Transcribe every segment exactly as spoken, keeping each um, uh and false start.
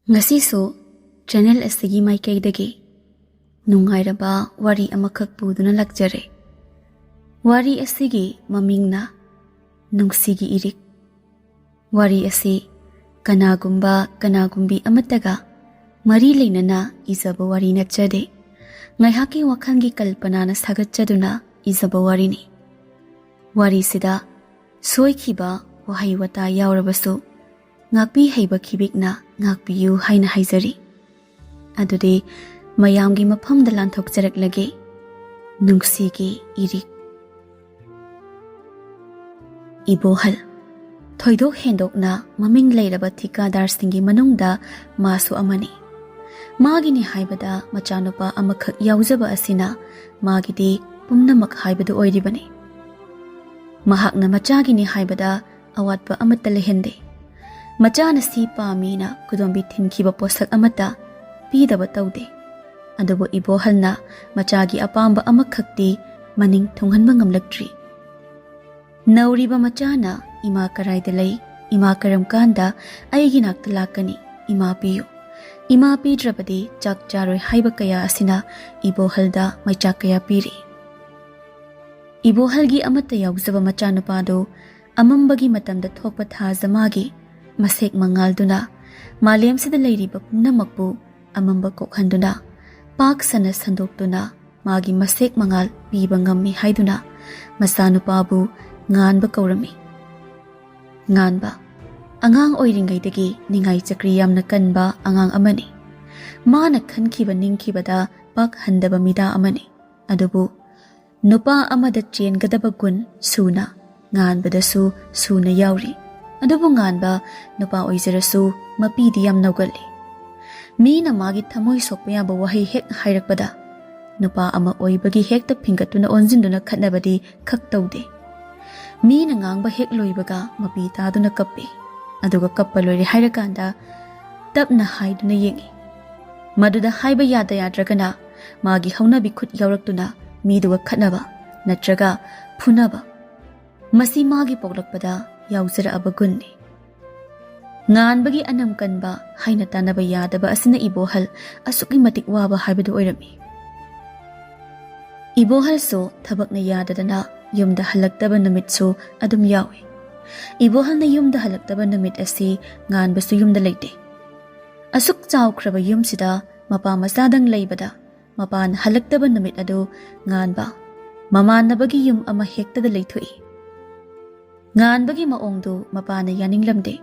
ꯉꯁꯤꯁꯨ ꯆꯦꯅꯦꯜ ꯑꯁꯤꯒꯤ ꯃꯥꯏꯀꯩꯗꯒꯤ ꯅꯨꯡꯉꯥꯏꯔꯕ ꯋꯥꯔꯤ ꯑꯃꯈꯛ ꯄꯨꯗꯨꯅ ꯂꯥꯛꯆꯔꯦ꯫ ꯋꯥꯔꯤ ꯑꯁꯤꯒꯤ ꯃꯃꯤꯡꯅ ꯅꯨꯡꯁꯤꯒꯤ ꯏꯔꯤꯛ꯫ ꯋꯥꯔꯤ ꯑꯁꯤ ꯀꯅꯥꯒꯨꯝꯕ ꯀꯅꯥꯒꯨꯝꯕꯤ ꯑꯃꯠꯇꯒ ꯃꯔꯤ ꯂꯩꯅꯅ ꯏꯖꯕ ꯋꯥꯔꯤ ꯅꯠꯆꯗꯦ꯫ ꯉꯥꯏꯍꯥꯛꯀꯤ ꯋꯥꯈꯜꯒꯤ ꯀꯜꯄꯅꯥꯅ ꯁꯥꯒꯠꯆꯗꯨꯅ ꯏꯖꯕ ꯋꯥꯔꯤꯅꯤ꯫ ꯋꯥꯔꯤꯁꯤꯗ ꯁꯣꯏꯈꯤꯕ ꯋꯥꯍꯩ ꯋꯥꯇꯥ ꯌꯥꯎꯔꯕꯁꯨ ꯉꯥꯛꯄꯤ ꯍꯩꯕ ꯈꯤꯕꯤꯛꯅ ꯉꯥꯛꯄꯤꯌꯨ ꯍꯥꯏꯅ ꯍꯥꯏꯖꯔꯤ꯫ ꯑꯗꯨꯗꯤ ꯃꯌꯥꯝꯒꯤ ꯃꯐꯝꯗ ꯂꯥꯟꯊꯣꯛꯆꯔꯛꯂꯒꯦ꯫ ꯅꯨꯡꯁꯤꯒꯤ ꯏꯔꯤꯛ꯫ ꯏꯕꯣꯍꯜ꯫ ꯊꯣꯏꯗꯣꯛ ꯍꯦꯟꯗꯣꯛꯅ ꯃꯃꯤꯡ ꯂꯩꯔꯕ ꯊꯤꯀꯥꯗꯥꯔꯁꯤꯡꯒꯤ ꯃꯅꯨꯡꯗ ꯃꯥꯁꯨ ꯑꯃꯅꯤ꯫ ꯃꯥꯒꯤꯅꯤ ꯍꯥꯏꯕꯗ ꯃꯆꯥꯅꯨꯄꯥ ꯑꯃꯈꯛ ꯌꯥꯎꯖꯕ ꯑꯁꯤꯅ ꯃꯥꯒꯤꯗꯤ ꯄꯨꯝꯅꯃꯛ ꯍꯥꯏꯕꯗꯨ ꯑꯣꯏꯔꯤꯕꯅꯤ꯫ ꯃꯍꯥꯛꯅ ꯃꯆꯥꯒꯤꯅꯤ ꯍꯥꯏꯕꯗ ꯑꯋꯥꯠꯄ ꯑꯃꯠꯇ ꯂꯩꯍꯟꯗꯦ꯫ ꯃꯆꯥꯅ ꯁꯤ ꯄꯥꯝꯃꯤꯅ ꯈꯨꯗꯣꯝꯕꯤ ꯊꯤꯟꯈꯤꯕ ꯄꯣꯠꯁꯛ ꯑꯃꯠꯇ ꯄꯤꯗꯕ ꯇꯧꯗꯦ꯫ ꯑꯗꯨꯕꯨ ꯏꯕꯣꯍꯜꯅ ꯃꯆꯥꯒꯤ ꯑꯄꯥꯝꯕ ꯑꯃꯈꯛꯇꯤ ꯃꯅꯤꯡ ꯊꯨꯡꯍꯟꯕ ꯉꯝꯂꯛꯇ꯭ꯔꯤ꯫ ꯅꯧꯔꯤꯕ ꯃꯆꯥꯅ "ꯏꯃꯥ ꯀꯔꯥꯏꯗ ꯂꯩ? ꯏꯃꯥ ꯀꯔꯝ ꯀꯥꯟꯗ ꯑꯩꯒꯤ ꯅꯥꯛꯇ ꯂꯥꯛꯀꯅꯤ? ꯏꯃꯥ ꯄꯤꯌꯨ꯫ ꯏꯃꯥ ꯄꯤꯗ꯭ꯔꯕꯗꯤ ꯆꯥꯛ ꯆꯥꯔꯣꯏ" ꯍꯥꯏꯕ ꯀꯌꯥ ꯑꯁꯤꯅ ꯏꯕꯣꯍꯜꯗ ꯃꯩꯆꯥꯛ ꯀꯌꯥ ꯄꯤꯔꯤ꯫ ꯏꯕꯣꯍꯜꯒꯤ ꯑꯃꯠꯇ ꯌꯥꯎꯖꯕ ꯃꯆꯥꯅꯨꯄꯥꯗꯨ ꯑꯃꯝꯕꯒꯤ ꯃꯇꯝꯗ ꯊꯣꯛꯄ ꯊꯥꯖ ꯃꯥꯒꯤ ꯃꯁꯦꯛ ꯃꯉꯥꯜꯗꯨꯅ ꯃꯥꯂꯦꯝꯁꯤꯗ ꯂꯩꯔꯤꯕ ꯄꯨꯝꯅꯃꯛꯄꯨ ꯑꯃꯝꯕ ꯀꯣꯛꯍꯟꯗꯨꯅ ꯄꯥꯛ ꯁꯟꯅ ꯁꯟꯗꯣꯛꯇꯨꯅ ꯃꯥꯒꯤ ꯃꯁꯦꯛ ꯃꯉꯥꯜ ꯄꯤꯕ ꯉꯝꯃꯤ ꯍꯥꯏꯗꯨꯅ ꯃꯆꯥꯅꯨꯄꯥꯕꯨ ꯉꯥꯟꯕ ꯀꯧꯔꯝꯃꯤ꯫ ꯉꯥꯟꯕ ꯑꯉꯥꯡ ꯑꯣꯏꯔꯤꯉꯩꯗꯒꯤ ꯅꯤꯡꯉꯥꯏ ꯆꯀ꯭ꯔꯤ ꯌꯥꯝꯅ ꯀꯟꯕ ꯑꯉꯥꯡ ꯑꯃꯅꯤ꯫ ꯃꯥꯅ ꯈꯟꯈꯤꯕ ꯅꯤꯡꯈꯤꯕꯗ ꯄꯥꯛ ꯍꯟꯗꯕ ꯃꯤꯗꯥ ꯑꯃꯅꯤ꯫ ꯑꯗꯨꯕꯨ ꯅꯨꯄꯥ ꯑꯃꯗ ꯆꯦꯟꯒꯗꯕ ꯒꯨꯟ ꯁꯨꯅ ꯉꯥꯟꯕꯗꯁꯨ ꯁꯨꯅ ꯌꯥꯎꯔꯤ꯫ ꯑꯗꯨꯕꯨ ꯉꯥꯟꯕ ꯅꯨꯄꯥ ꯑꯣꯏꯖꯔꯁꯨ ꯃꯄꯤꯗꯤ ꯌꯥꯝ ꯅꯧꯒꯜꯂꯤ꯫ ꯃꯤꯅ ꯃꯥꯒꯤ ꯊꯃꯣꯏ ꯁꯣꯛꯄ ꯌꯥꯕ ꯋꯥꯍꯩ ꯍꯦꯛ ꯍꯥꯏꯔꯛꯄꯗ ꯅꯨꯄꯥ ꯑꯃ ꯑꯣꯏꯕꯒꯤ ꯍꯦꯛꯇ ꯐꯤꯡꯒꯠꯇꯨꯅ ꯑꯣꯟꯁꯤꯟꯗꯨꯅ ꯈꯠꯅꯕꯗꯤ ꯈꯛ ꯇꯧꯗꯦ꯫ ꯃꯤꯅ ꯉꯥꯡꯕ ꯍꯦꯛ ꯂꯣꯏꯕꯒ ꯃꯄꯤ ꯇꯥꯗꯨꯅ ꯀꯞꯄꯤ꯫ ꯑꯗꯨꯒ ꯀꯞꯄ ꯂꯣꯏꯔꯦ ꯍꯥꯏꯔꯀꯥꯟꯗ ꯇꯞꯅ ꯍꯥꯏꯗꯨꯅ ꯌꯦꯡꯏ꯫ ꯃꯗꯨꯗ ꯍꯥꯏꯕ ꯌꯥꯗ ꯌꯥꯗ꯭ꯔꯒꯅ ꯃꯥꯒꯤ ꯍꯧꯅꯕꯤ ꯈꯨꯠ ꯌꯥꯎꯔꯛꯇꯨꯅ ꯃꯤꯗꯨꯒ ꯈꯠꯅꯕ ꯅꯠꯇ꯭ꯔꯒ ꯐꯨꯅꯕ꯫ ꯃꯁꯤ ꯃꯥꯒꯤ ꯄꯣꯛꯂꯛꯄꯗ ꯌꯥꯎꯖꯔꯛꯑꯕ ꯒꯨꯟꯅꯤ꯫ ꯉꯥꯟꯕꯒꯤ ꯑꯅꯝ ꯀꯟꯕ, ꯍꯥꯏꯅ ꯇꯥꯟꯅꯕ ꯌꯥꯗꯕ ꯑꯁꯤꯅ ꯏꯕꯣꯍꯜ ꯑꯁꯨꯛꯀꯤ ꯃꯇꯤꯛ ꯋꯥꯕ ꯍꯥꯏꯕꯗꯨ ꯑꯣꯏꯔꯝꯃꯤ꯫ ꯏꯕꯣꯍꯜꯁꯨ ꯊꯕꯛꯅ ꯌꯥꯗꯗꯅ ꯌꯨꯝꯗ ꯍꯜꯂꯛꯇꯕ ꯅꯨꯃꯤꯠꯁꯨ ꯑꯗꯨꯝ ꯌꯥꯎꯏ꯫ ꯏꯕꯣꯍꯜꯅ ꯌꯨꯝꯗ ꯍꯜꯂꯛꯇꯕ ꯅꯨꯃꯤꯠ ꯑꯁꯤ ꯉꯥꯟꯕꯁꯨ ꯌꯨꯝꯗ ꯂꯩꯇꯦ꯫ ꯑꯁꯨꯛ ꯆꯥꯎꯈ꯭ꯔꯕ ꯌꯨꯝꯁꯤꯗ ꯃꯄꯥ ꯃꯆꯥꯗꯪ ꯂꯩꯕꯗ ꯃꯄꯥꯅ ꯍꯜꯂꯛꯇꯕ ꯅꯨꯃꯤꯠ ꯑꯗꯨ ꯉꯥꯟꯕ ꯃꯃꯥꯟꯅꯕꯒꯤ ꯌꯨꯝ ꯑꯃ ꯍꯦꯛꯇꯗ ꯂꯩꯊꯣꯛꯏ꯫ ꯉꯥꯟꯕꯒꯤ ꯃꯑꯣꯡꯗꯨ ꯃꯄꯥꯅ ꯌꯥꯅꯤꯡꯂꯝꯗꯦ꯫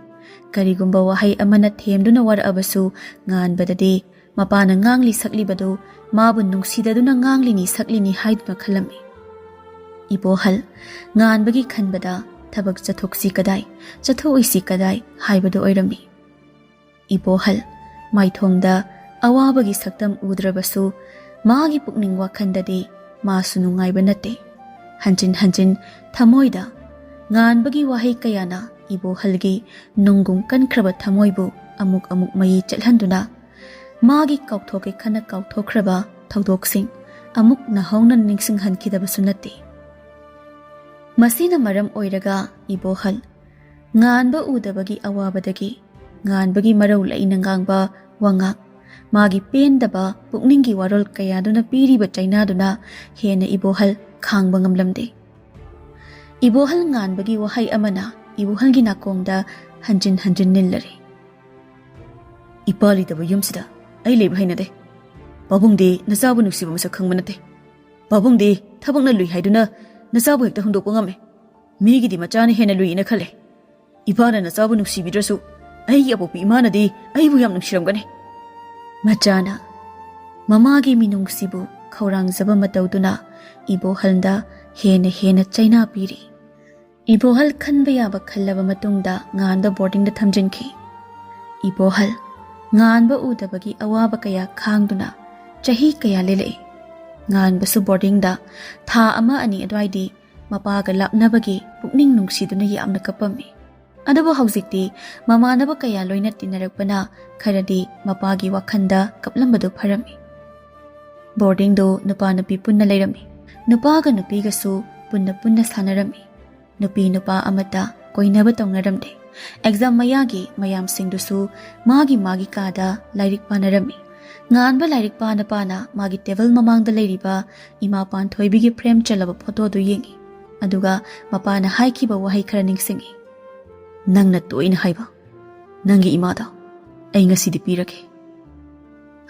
ꯀꯔꯤꯒꯨꯝꯕ ꯋꯥꯍꯩ ꯑꯃꯅ ꯊꯦꯝꯗꯨꯅ ꯋꯥꯔꯛꯑꯕꯁꯨ ꯉꯥꯟꯕꯗꯗꯤ ꯃꯄꯥꯅ ꯉꯥꯡꯂꯤ ꯁꯛꯂꯤꯕꯗꯨ ꯃꯥꯕꯨ ꯅꯨꯡꯁꯤꯗꯗꯨꯅ ꯉꯥꯡꯂꯤꯅꯤ ꯁꯛꯂꯤꯅꯤ ꯍꯥꯏꯗꯨꯅ ꯈꯜꯂꯝꯃꯤ꯫ ꯏꯕꯣꯍꯜ ꯉꯥꯟꯕꯒꯤ ꯈꯟꯕꯗ ꯊꯕꯛ ꯆꯠꯊꯣꯛꯁꯤ ꯀꯗꯥꯏ, ꯆꯠꯊꯣꯛꯏꯁꯤ ꯀꯗꯥꯏ ꯍꯥꯏꯕꯗꯨ ꯑꯣꯏꯔꯝꯃꯤ꯫ ꯏꯕꯣꯍꯜ ꯃꯥꯏꯊꯣꯡꯗ ꯑꯋꯥꯕꯒꯤ ꯁꯛꯇꯝ ꯎꯗ꯭ꯔꯕꯁꯨ ꯃꯥꯒꯤ ꯄꯨꯛꯅꯤꯡ ꯋꯥꯈꯟꯗꯗꯤ ꯃꯥꯁꯨ ꯅꯨꯡꯉꯥꯏꯕ ꯅꯠꯇꯦ꯫ ꯍꯟꯖꯤꯟ ꯍꯟꯖꯤꯟ ꯊꯃꯣꯏꯗ ꯉꯥꯟꯕꯒꯤ ꯋꯥꯍꯩ ꯀꯌꯥꯅ ꯏꯕꯣꯍꯜꯒꯤ ꯅꯨꯡꯒꯨꯝ ꯀꯟꯈ꯭ꯔꯕ ꯊꯃꯣꯏꯕꯨ ꯑꯃꯨꯛ ꯑꯃꯨꯛ ꯃꯌꯤ ꯆꯠꯍꯟꯗꯨꯅ ꯃꯥꯒꯤ ꯀꯥꯎꯊꯣꯛꯀꯦ ꯈꯟꯅ ꯀꯥꯎꯊꯣꯛꯈ꯭ꯔꯕ ꯊꯧꯗꯣꯛꯁꯤꯡ ꯑꯃꯨꯛ ꯅꯧꯍꯧꯅ ꯅꯤꯡꯁꯤꯡꯍꯟꯈꯤꯗꯕꯁꯨ ꯅꯠꯇꯦ꯫ ꯃꯁꯤꯅ ꯃꯔꯝ ꯑꯣꯏꯔꯒ ꯏꯕꯣꯍꯜ ꯉꯥꯟꯕ ꯎꯗꯕꯒꯤ ꯑꯋꯥꯕꯗꯒꯤ ꯉꯥꯟꯕꯒꯤ ꯃꯔꯧ ꯂꯩꯅ ꯉꯥꯡꯕ ꯋꯥꯉꯥꯡ, ꯃꯥꯒꯤ ꯄꯦꯟꯗꯕ ꯄꯨꯛꯅꯤꯡꯒꯤ ꯋꯥꯔꯣꯜ ꯀꯌꯥꯗꯨꯅ ꯄꯤꯔꯤꯕ ꯆꯩꯅꯥꯗꯨꯅ ꯍꯦꯟꯅ ꯏꯕꯣꯍꯜ ꯈꯥꯡꯕ ꯉꯝꯂꯝꯗꯦ꯫ ꯏꯕꯣꯍꯜ ꯉꯥꯟꯕꯒꯤ ꯋꯥꯍꯩ ꯑꯃꯅ ꯏꯕꯣꯍꯜꯒꯤ ꯅꯥꯀꯣꯡꯗ ꯍꯟꯖꯤꯟ ꯍꯟꯖꯤꯟ ꯅꯤꯜꯂꯔꯦ꯫ "ꯏꯄꯥ ꯂꯩꯇꯕ ꯌꯨꯝꯁꯤꯗ ꯑꯩ ꯂꯩꯕ ꯍꯩꯅꯗꯦ꯫ ꯄꯥꯕꯨꯡꯗꯤ ꯅꯆꯥꯕꯨ ꯅꯨꯡꯁꯤꯕ ꯃꯁꯛ ꯈꯪꯕ ꯅꯠꯇꯦ꯫ ꯄꯥꯕꯨꯡꯗꯤ ꯊꯕꯛꯅ ꯂꯨꯏ ꯍꯥꯏꯗꯨꯅ ꯅꯆꯥꯕꯨ ꯍꯦꯛꯇ ꯍꯨꯟꯗꯣꯛꯄ ꯉꯝꯃꯦ꯫ ꯃꯤꯒꯤꯗꯤ ꯃꯆꯥꯅ ꯍꯦꯟꯅ ꯂꯨꯏꯅ ꯈꯜꯂꯦ꯫ ꯏꯄꯥꯅ ꯅꯆꯥꯕꯨ ꯅꯨꯡꯁꯤꯕꯤꯗ꯭ꯔꯁꯨ ꯑꯩꯒꯤ ꯑꯄꯣꯛꯄꯤ ꯏꯃꯥꯅꯗꯤ ꯑꯩꯕꯨ ꯌꯥꯝ ꯅꯨꯡꯁꯤꯔꯝꯒꯅꯤ꯫" ꯃꯆꯥꯅ ꯃꯃꯥꯒꯤ ꯃꯤꯅꯨꯡꯁꯤꯕꯨ ꯈꯧꯔꯥꯡꯖꯕ ꯃꯇꯧꯗꯨꯅ ꯏꯕꯣꯍꯜꯗ ꯍꯦꯟꯅ ꯍꯦꯟꯅ ꯆꯩꯅꯥ ꯄꯤꯔꯤ꯫ ꯏꯕꯣꯍꯜ ꯈꯟꯕ ꯌꯥꯕ ꯈꯜꯂꯕ ꯃꯇꯨꯡꯗ ꯉꯥꯟꯕ ꯕꯣꯔꯗꯤꯡꯗ ꯊꯝꯖꯤꯟꯈꯤ꯫ ꯏꯕꯣꯍꯜ ꯉꯥꯟꯕ ꯎꯗꯕꯒꯤ ꯑꯋꯥꯕ ꯀꯌꯥ ꯈꯥꯡꯗꯨꯅ ꯆꯍꯤ ꯀꯌꯥ ꯂꯦꯜꯂꯛꯏ꯫ ꯉꯥꯟꯕꯁꯨ ꯕꯣꯔꯗꯤꯡꯗ ꯊꯥ ꯑꯃ ꯑꯅꯤ ꯑꯗꯨꯋꯥꯏꯗꯤ ꯃꯄꯥꯒ ꯂꯥꯞꯅꯕꯒꯤ ꯄꯨꯛꯅꯤꯡ ꯅꯨꯡꯁꯤꯗꯨꯅ ꯌꯥꯝꯅ ꯀꯞꯄꯝꯃꯤ꯫ ꯑꯗꯨꯕꯨ ꯍꯧꯖꯤꯛꯇꯤ ꯃꯃꯥꯟꯅꯕ ꯀꯌꯥ ꯂꯣꯏꯅ ꯇꯤꯟꯅꯔꯛꯄꯅ ꯈꯔꯗꯤ ꯃꯄꯥꯒꯤ ꯋꯥꯈꯜꯗ ꯀꯞꯂꯝꯕꯗꯨ ꯐꯔꯝꯃꯤ꯫ ꯕꯣꯔꯗꯤꯡꯗꯨ ꯅꯨꯄꯥ ꯅꯨꯄꯤ ꯄꯨꯟꯅ ꯂꯩꯔꯝꯃꯤ꯫ ꯅꯨꯄꯥꯒ ꯅꯨꯄꯤꯒꯁꯨ ꯄꯨꯟꯅ ꯄꯨꯟꯅ ꯁꯥꯟꯅꯔꯝꯃꯤ꯫ ꯅꯨꯄꯤ ꯅꯨꯄꯥ ꯑꯃꯠꯇ ꯀꯣꯏꯅꯕ ꯇꯧꯅꯔꯝꯗꯦ꯫ ꯑꯦꯛꯖꯥꯝ ꯃꯌꯥꯒꯤ ꯃꯌꯥꯝꯁꯤꯡꯗꯨꯁꯨ ꯃꯥꯒꯤ ꯃꯥꯒꯤ ꯀꯥꯗ ꯂꯥꯏꯔꯤꯛ ꯄꯥꯅꯔꯝꯃꯤ꯫ ꯉꯥꯟꯕ ꯂꯥꯏꯔꯤꯛ ꯄꯥꯅ ꯄꯥꯅ ꯃꯥꯒꯤ ꯇꯦꯕꯜ ꯃꯃꯥꯡꯗ ꯂꯩꯔꯤꯕ ꯏꯃꯥ ꯄꯥꯟꯊꯣꯏꯕꯤꯒꯤ ꯐ꯭ꯔꯦꯝ ꯆꯜꯂꯕ ꯐꯣꯇꯣꯗꯨ ꯌꯦꯡꯉꯤ꯫ ꯑꯗꯨꯒ ꯃꯄꯥꯅ ꯍꯥꯏꯈꯤꯕ ꯋꯥꯍꯩ ꯈꯔ ꯅꯤꯡꯁꯤꯡꯉꯤ꯫ "ꯅꯪꯅ ꯇꯣꯏꯅ ꯍꯥꯏꯕ ꯅꯪꯒꯤ ꯏꯃꯥꯗ ꯑꯩ ꯉꯁꯤꯗꯤ ꯄꯤꯔꯒꯦ"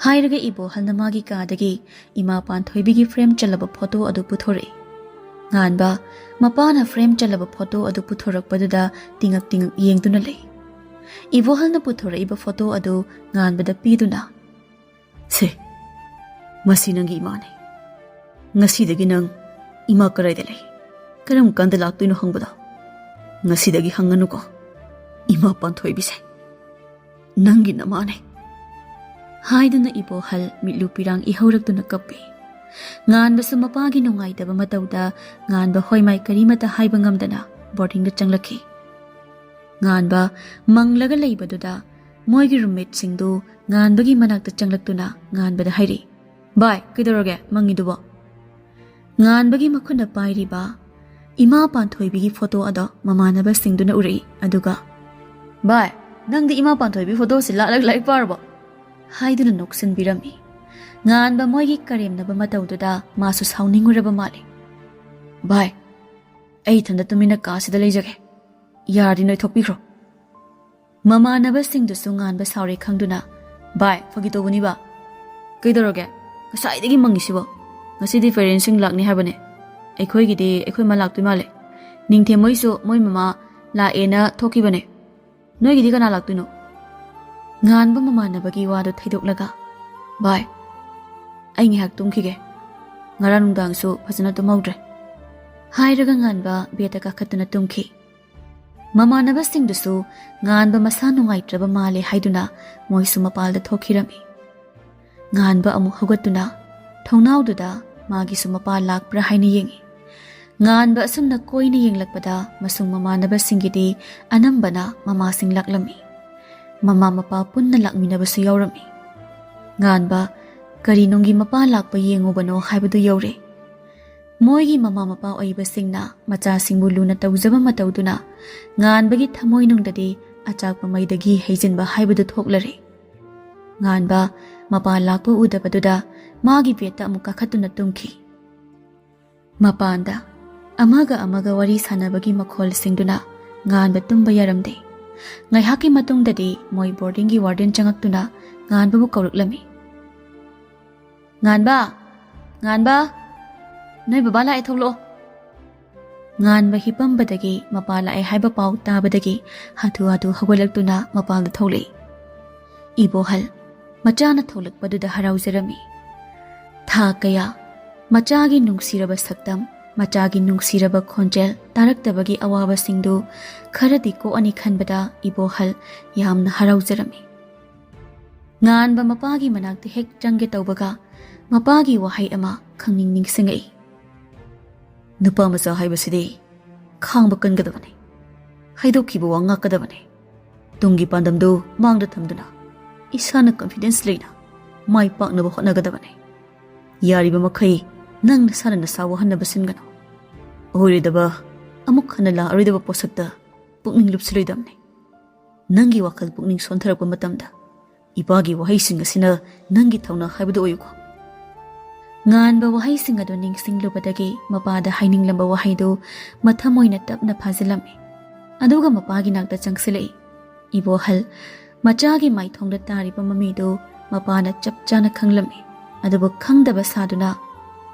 ꯍꯥꯏꯔꯒ ꯏꯕꯣꯍꯜꯅ ꯃꯥꯒꯤ ꯀꯥꯗꯒꯤ ꯏꯃꯥ ꯄꯥꯟꯊꯣꯏꯕꯤꯒꯤ ꯐ꯭ꯔꯦꯝ ꯆꯜꯂꯕ ꯐꯣꯇꯣ ꯑꯗꯨ ꯄꯨꯊꯣꯔꯛꯏ꯫ ꯉꯥꯟꯕ ꯃꯄꯥꯅ ꯐ꯭ꯔꯦꯝ ꯆꯜꯂꯕ ꯐꯣꯇꯣ ꯑꯗꯨ ꯄꯨꯊꯣꯔꯛꯄꯗꯨꯗ ꯇꯤꯉꯛ ꯇꯤꯉꯛ ꯌꯦꯡꯗꯨꯅ ꯂꯩ꯫ ꯏꯕꯣꯍꯜꯅ ꯄꯨꯊꯣꯔꯛꯏꯕ ꯐꯣꯇꯣ ꯑꯗꯨ ꯉꯥꯟꯕꯗ ꯄꯤꯗꯨꯅ, "ꯁꯦ, ꯃꯁꯤ ꯅꯪꯒꯤ ꯏꯃꯥꯅꯤ꯫ ꯉꯁꯤꯗꯒꯤ ꯅꯪ ꯏꯃꯥ ꯀꯗꯥꯏꯗ ꯂꯩ, ꯀꯔꯝ ꯀꯥꯟꯗ ꯂꯥꯛꯇꯣꯏꯅꯣ ꯍꯪꯕꯗꯣ ꯉꯁꯤꯗꯒꯤ ꯍꯪꯉꯅꯨꯀꯣ꯫ ꯏꯃꯥ ꯄꯥꯟꯊꯣꯏꯕꯤꯁꯦ ꯅꯪꯒꯤ ꯅꯃꯥꯅꯦ" ꯍꯥꯏꯗꯨꯅ ꯏꯕꯣꯍꯜ ꯃꯤꯠꯂꯨ ꯄꯤꯔꯥꯡ ꯏꯍꯧꯔꯛꯇꯨꯅ ꯀꯞꯄꯤ꯫ ꯉꯥꯟꯕꯁꯨ ꯃꯄꯥꯒꯤ ꯅꯨꯡꯉꯥꯏꯇꯕ ꯃꯇꯧꯗ ꯉꯥꯟꯕ ꯍꯣꯏ ꯃꯥꯏ ꯀꯔꯤꯃꯠꯇ ꯍꯥꯏꯕ ꯉꯝꯗꯅ ꯕꯣꯔꯗꯤꯡꯗ ꯆꯪꯂꯛꯈꯤ꯫ ꯉꯥꯟꯕ ꯃꯪꯂꯒ ꯂꯩꯕꯗꯨꯗ ꯃꯣꯏꯒꯤ ꯔꯨꯝꯃꯦꯠꯁꯤꯡꯗꯨ ꯉꯥꯟꯕꯒꯤ ꯃꯅꯥꯛꯇ ꯆꯪꯂꯛꯇꯨꯅ ꯉꯥꯟꯕꯗ ꯍꯥꯏꯔꯤ, "ꯚꯥꯏ, ꯀꯩꯗꯧꯔꯒꯦ ꯃꯪꯉꯤꯗꯨꯕꯣ?" ꯉꯥꯟꯕꯒꯤ ꯃꯈꯨꯠꯅ ꯄꯥꯏꯔꯤꯕ ꯏꯃꯥ ꯄꯥꯟꯊꯣꯏꯕꯤꯒꯤ ꯐꯣꯇꯣ ꯑꯗꯣ ꯃꯃꯥꯟꯅꯕꯁꯤꯡꯗꯨꯅ ꯎꯔꯛꯏ꯫ ꯑꯗꯨꯒ, "ꯚꯥꯏ, ꯅꯪꯗꯤ ꯏꯃꯥ ꯄꯥꯟꯊꯣꯏꯕꯤ ꯐꯣꯇꯣꯁꯤ ꯂꯥꯠꯂꯒ ꯂꯥꯏꯔꯤꯛ ꯄꯥꯔꯕꯣ?" ꯍꯥꯏꯗꯨꯅ ꯅꯣꯛꯁꯤꯟꯕꯤꯔꯝꯃꯤ꯫ ꯉꯥꯟꯕ ꯃꯣꯏꯒꯤ ꯀꯔꯦꯝꯅꯕ ꯃꯇꯧꯗꯨꯗ ꯃꯥꯁꯨ ꯁꯥꯎꯅꯤꯡꯉꯨꯔꯕ ꯃꯥꯜꯂꯤ꯫ "ꯚꯥꯏ, ꯑꯩ ꯏꯊꯟꯗ ꯇꯨꯃꯤꯟꯅ ꯀꯥꯁꯤꯗ ꯂꯩꯖꯒꯦ꯫ ꯌꯥꯔꯗꯤ ꯅꯣꯏ ꯊꯣꯛꯄꯤꯈ꯭ꯔꯣ"꯫ ꯃꯃꯥꯟꯅꯕꯁꯤꯡꯗꯨꯁꯨ ꯉꯥꯟꯕ ꯁꯥꯎꯔꯦ ꯈꯪꯗꯨꯅ, "ꯚꯥꯏ, ꯐꯥꯒꯤ ꯇꯧꯕꯅꯤꯕ꯫ ꯀꯩꯗꯧꯔꯒꯦ? ꯉꯁꯥꯏꯗꯒꯤ ꯃꯪꯉꯤꯁꯤꯕꯣ? ꯉꯁꯤꯗꯤ ꯄꯦꯔꯦꯟꯁꯁꯤꯡ ꯂꯥꯛꯅꯤ ꯍꯥꯏꯕꯅꯦ꯫ ꯑꯩꯈꯣꯏꯒꯤꯗꯤ ꯑꯩꯈꯣꯏ ꯃꯥ ꯂꯥꯛꯇꯣꯏ ꯃꯥꯜꯂꯦ꯫ ꯅꯤꯡꯊꯦꯝ ꯃꯣꯏꯁꯨ ꯃꯣꯏ ꯃꯃꯥ ꯂꯥꯛꯑꯦꯅ ꯊꯣꯛꯈꯤꯕꯅꯦ꯫ ꯅꯣꯏꯒꯤꯗꯤ ꯀꯅꯥ ꯂꯥꯛꯇꯣꯏꯅꯣ?" ꯉꯥꯟꯕ ꯃꯃꯥꯟꯅꯕꯒꯤ ꯋꯥꯗꯨ ꯊꯩꯗꯣꯛꯂꯒ, "ꯚꯥꯏ, ꯑꯩ ꯉꯥꯏꯍꯥꯛ ꯇꯨꯝꯈꯤꯒꯦ꯫ ꯉꯔꯥꯡ ꯅꯨꯡꯗꯥꯡꯁꯨ ꯐꯖꯅ ꯇꯨꯝꯍꯧꯗ꯭ꯔꯦ" ꯍꯥꯏꯔꯒ ꯉꯥꯟꯕ ꯕꯦꯗꯇ ꯀꯥꯈꯠꯇꯨꯅ ꯇꯨꯝꯈꯤ꯫ ꯃꯃꯥꯟꯅꯕꯁꯤꯡꯗꯨꯁꯨ ꯉꯥꯟꯕ ꯃꯁꯥ ꯅꯨꯡꯉꯥꯏꯇ꯭ꯔꯕ ꯃꯥꯜꯂꯦ ꯍꯥꯏꯗꯨꯅ ꯃꯣꯏꯁꯨ ꯃꯄꯥꯜꯗ ꯊꯣꯛꯈꯤꯔꯝꯃꯤ꯫ ꯉꯥꯟꯕ ꯑꯃꯨꯛ ꯍꯧꯒꯠꯇꯨꯅ ꯊꯣꯡꯅꯥꯎꯗꯨꯗ ꯃꯥꯒꯤꯁꯨ ꯃꯄꯥ ꯂꯥꯛꯄ꯭ꯔꯥ ꯍꯥꯏꯅ ꯌꯦꯡꯉꯤ꯫ ꯉꯥꯟꯕ ꯑꯁꯨꯝꯅ ꯀꯣꯏꯅ ꯌꯦꯡꯂꯛꯄꯗ ꯃꯁꯨꯡ ꯃꯃꯥꯟꯅꯕꯁꯤꯡꯒꯤꯗꯤ ꯑꯅꯝꯕꯅ ꯃꯃꯥꯁꯤꯡ ꯂꯥꯛꯂꯝꯃꯤ꯫ ꯃꯃꯥ ꯃꯄꯥ ꯄꯨꯟꯅ ꯂꯥꯛꯃꯤꯟꯅꯕꯁꯨ ꯌꯥꯎꯔꯝꯃꯤ꯫ ꯉꯥꯟꯕ ꯀꯔꯤ ꯅꯨꯡꯒꯤ ꯃꯄꯥ ꯂꯥꯛꯄ ꯌꯦꯡꯉꯨꯕꯅꯣ ꯍꯥꯏꯕꯗꯨ ꯌꯧꯔꯦ꯫ ꯃꯣꯏꯒꯤ ꯃꯃꯥ ꯃꯄꯥ ꯑꯣꯏꯕꯁꯤꯡꯅ ꯃꯆꯥꯁꯤꯡꯕꯨ ꯂꯨꯅ ꯇꯧꯖꯕ ꯃꯇꯧꯗꯨꯅ ꯉꯥꯟꯕꯒꯤ ꯊꯃꯣꯏꯅꯨꯡꯗꯗꯤ ꯑꯆꯥꯛꯄ ꯃꯩꯗꯒꯤ ꯍꯩꯖꯤꯟꯕ ꯍꯥꯏꯕꯗꯨ ꯊꯣꯛꯂꯔꯦ꯫ ꯉꯥꯟꯕ ꯃꯄꯥ ꯂꯥꯛꯄ ꯎꯗꯕꯗꯨꯗ ꯃꯥꯒꯤ ꯕꯦꯗꯇ ꯑꯃꯨꯛ ꯀꯥꯈꯠꯇꯨꯅ ꯇꯨꯝꯈꯤ꯫ ꯃꯄꯥꯟꯗ ꯑꯃꯒ ꯑꯃꯒ ꯋꯥꯔꯤ ꯁꯥꯟꯅꯕꯒꯤ ꯃꯈꯣꯜꯁꯤꯡꯗꯨꯅ ꯉꯥꯟꯕ ꯇꯨꯝꯕ ꯌꯥꯔꯝꯗꯦ꯫ ꯉꯥꯏꯍꯥꯛꯀꯤ ꯃꯇꯨꯡꯗꯗꯤ ꯃꯣꯏ ꯕꯣꯔꯗꯤꯡꯒꯤ ꯋꯥꯔꯗꯦꯟ ꯆꯪꯉꯛꯇꯨꯅ ꯉꯥꯟꯕꯕꯨ ꯀꯧꯔꯛꯂꯝꯃꯤ꯫ "ꯉꯥꯟꯕ! ꯉꯥꯟꯕ! ꯅꯣꯏ ꯕꯕꯥ ꯂꯥꯛꯑꯦ, ꯊꯣꯛꯂꯛꯑꯣ!" ꯉꯥꯟꯕ ꯍꯤꯞꯄꯝꯕꯗꯒꯤ ꯃꯄꯥ ꯂꯥꯛꯑꯦ ꯍꯥꯏꯕ ꯄꯥꯎ ꯇꯥꯕꯗꯒꯤ ꯍꯥꯊꯨ ꯍꯥꯊꯨ ꯍꯧꯒꯠꯂꯛꯇꯨꯅ ꯃꯄꯥꯟꯗ ꯊꯣꯛꯂꯛꯏ꯫ ꯏꯕꯣꯍꯜ ꯃꯆꯥꯅ ꯊꯣꯛꯂꯛꯄꯗꯨꯗ ꯍꯔꯥꯎꯖꯔꯝꯃꯤ꯫ ꯊꯥ ꯀꯌꯥ ꯃꯆꯥꯒꯤ ꯅꯨꯡꯁꯤꯔꯕ ꯁꯛꯇꯝ, ꯃꯆꯥꯒꯤ ꯅꯨꯡꯁꯤꯔꯕ ꯈꯣꯟꯖꯦꯜ ꯇꯥꯔꯛꯇꯕꯒꯤ ꯑꯋꯥꯕꯁꯤꯡꯗꯨ ꯈꯔꯗꯤ ꯀꯣꯛꯑꯅꯤ ꯈꯟꯕꯗ ꯏꯕꯣꯍꯜ ꯌꯥꯝꯅ ꯍꯔꯥꯎꯖꯔꯝꯃꯤ꯫ ꯉꯥꯟꯕ ꯃꯄꯥꯒꯤ ꯃꯅꯥꯛꯇ ꯍꯦꯛ ꯆꯪꯒꯦ ꯇꯧꯕꯒ ꯃꯄꯥꯒꯤ ꯋꯥꯍꯩ ꯑꯃ ꯈꯪꯅꯤꯡ ꯅꯤꯡꯁꯤꯡꯉꯛꯏ꯫ "ꯅꯨꯄꯥ ꯃꯆꯥ ꯍꯥꯏꯕꯁꯤꯗꯤ ꯈꯥꯡꯕ ꯀꯟꯒꯗꯕꯅꯤ, ꯍꯥꯏꯗꯣꯛꯈꯤꯕ ꯋꯥ ꯉꯥꯛꯀꯗꯕꯅꯤ꯫ ꯇꯨꯡꯒꯤ ꯄꯥꯟꯗꯝꯗꯨ ꯃꯥꯡꯗ ꯊꯝꯗꯨꯅ ꯏꯁꯥꯅ ꯀꯟꯐꯤꯗꯦꯟꯁ ꯂꯩꯅ ꯃꯥꯏ ꯄꯥꯛꯅꯕ ꯍꯣꯠꯅꯒꯗꯕꯅꯤ꯫ ꯌꯥꯔꯤꯕ ꯃꯈꯩ ꯅꯪ ꯅꯁꯥꯅ ꯅꯁꯥ ꯋꯥꯍꯟꯅꯕ ꯁꯤꯟꯒꯅꯨ꯫ ꯑꯣꯏꯔꯣꯏꯗꯕ, ꯑꯃꯨꯛ ꯍꯟꯅ ꯂꯥꯛꯑꯔꯣꯏꯗꯕ ꯄꯣꯠꯁꯛꯇ ꯄꯨꯛꯅꯤꯡ ꯂꯨꯞꯁꯤꯜꯂꯣꯏꯗꯕꯅꯤ꯫ ꯅꯪꯒꯤ ꯋꯥꯈꯜ ꯄꯨꯛꯅꯤꯡ ꯁꯣꯟꯊꯔꯛꯄ ꯃꯇꯝꯗ ꯏꯄꯥꯒꯤ ꯋꯥꯍꯩꯁꯤꯡ ꯑꯁꯤꯅ ꯅꯪꯒꯤ ꯊꯧꯅꯥ ꯍꯥꯏꯕꯗꯨ ꯑꯣꯏꯌꯨꯀꯣ꯫" ꯉꯥꯟꯕ ꯋꯥꯍꯩꯁꯤꯡ ꯑꯗꯨ ꯅꯤꯡꯁꯤꯡꯂꯨꯕꯗꯒꯤ ꯃꯄꯥꯗ ꯍꯥꯏꯅꯤꯡꯂꯝꯕ ꯋꯥꯍꯩꯗꯨ ꯃꯊꯃꯣꯏꯅ ꯇꯞꯅ ꯐꯥꯖꯤꯜꯂꯝꯃꯤ꯫ ꯑꯗꯨꯒ ꯃꯄꯥꯒꯤ ꯅꯥꯛꯇ ꯆꯪꯁꯤꯜꯂꯛꯏ꯫ ꯏꯕꯣꯍꯜ ꯃꯆꯥꯒꯤ ꯃꯥꯏꯊꯣꯡꯗ ꯇꯥꯔꯤꯕ ꯃꯃꯤꯗꯨ ꯃꯄꯥꯅ ꯆꯞ ꯆꯥꯅ ꯈꯪꯂꯝꯃꯤ꯫ ꯑꯗꯨꯕꯨ ꯈꯪꯗꯕ ꯁꯥꯗꯨꯅ,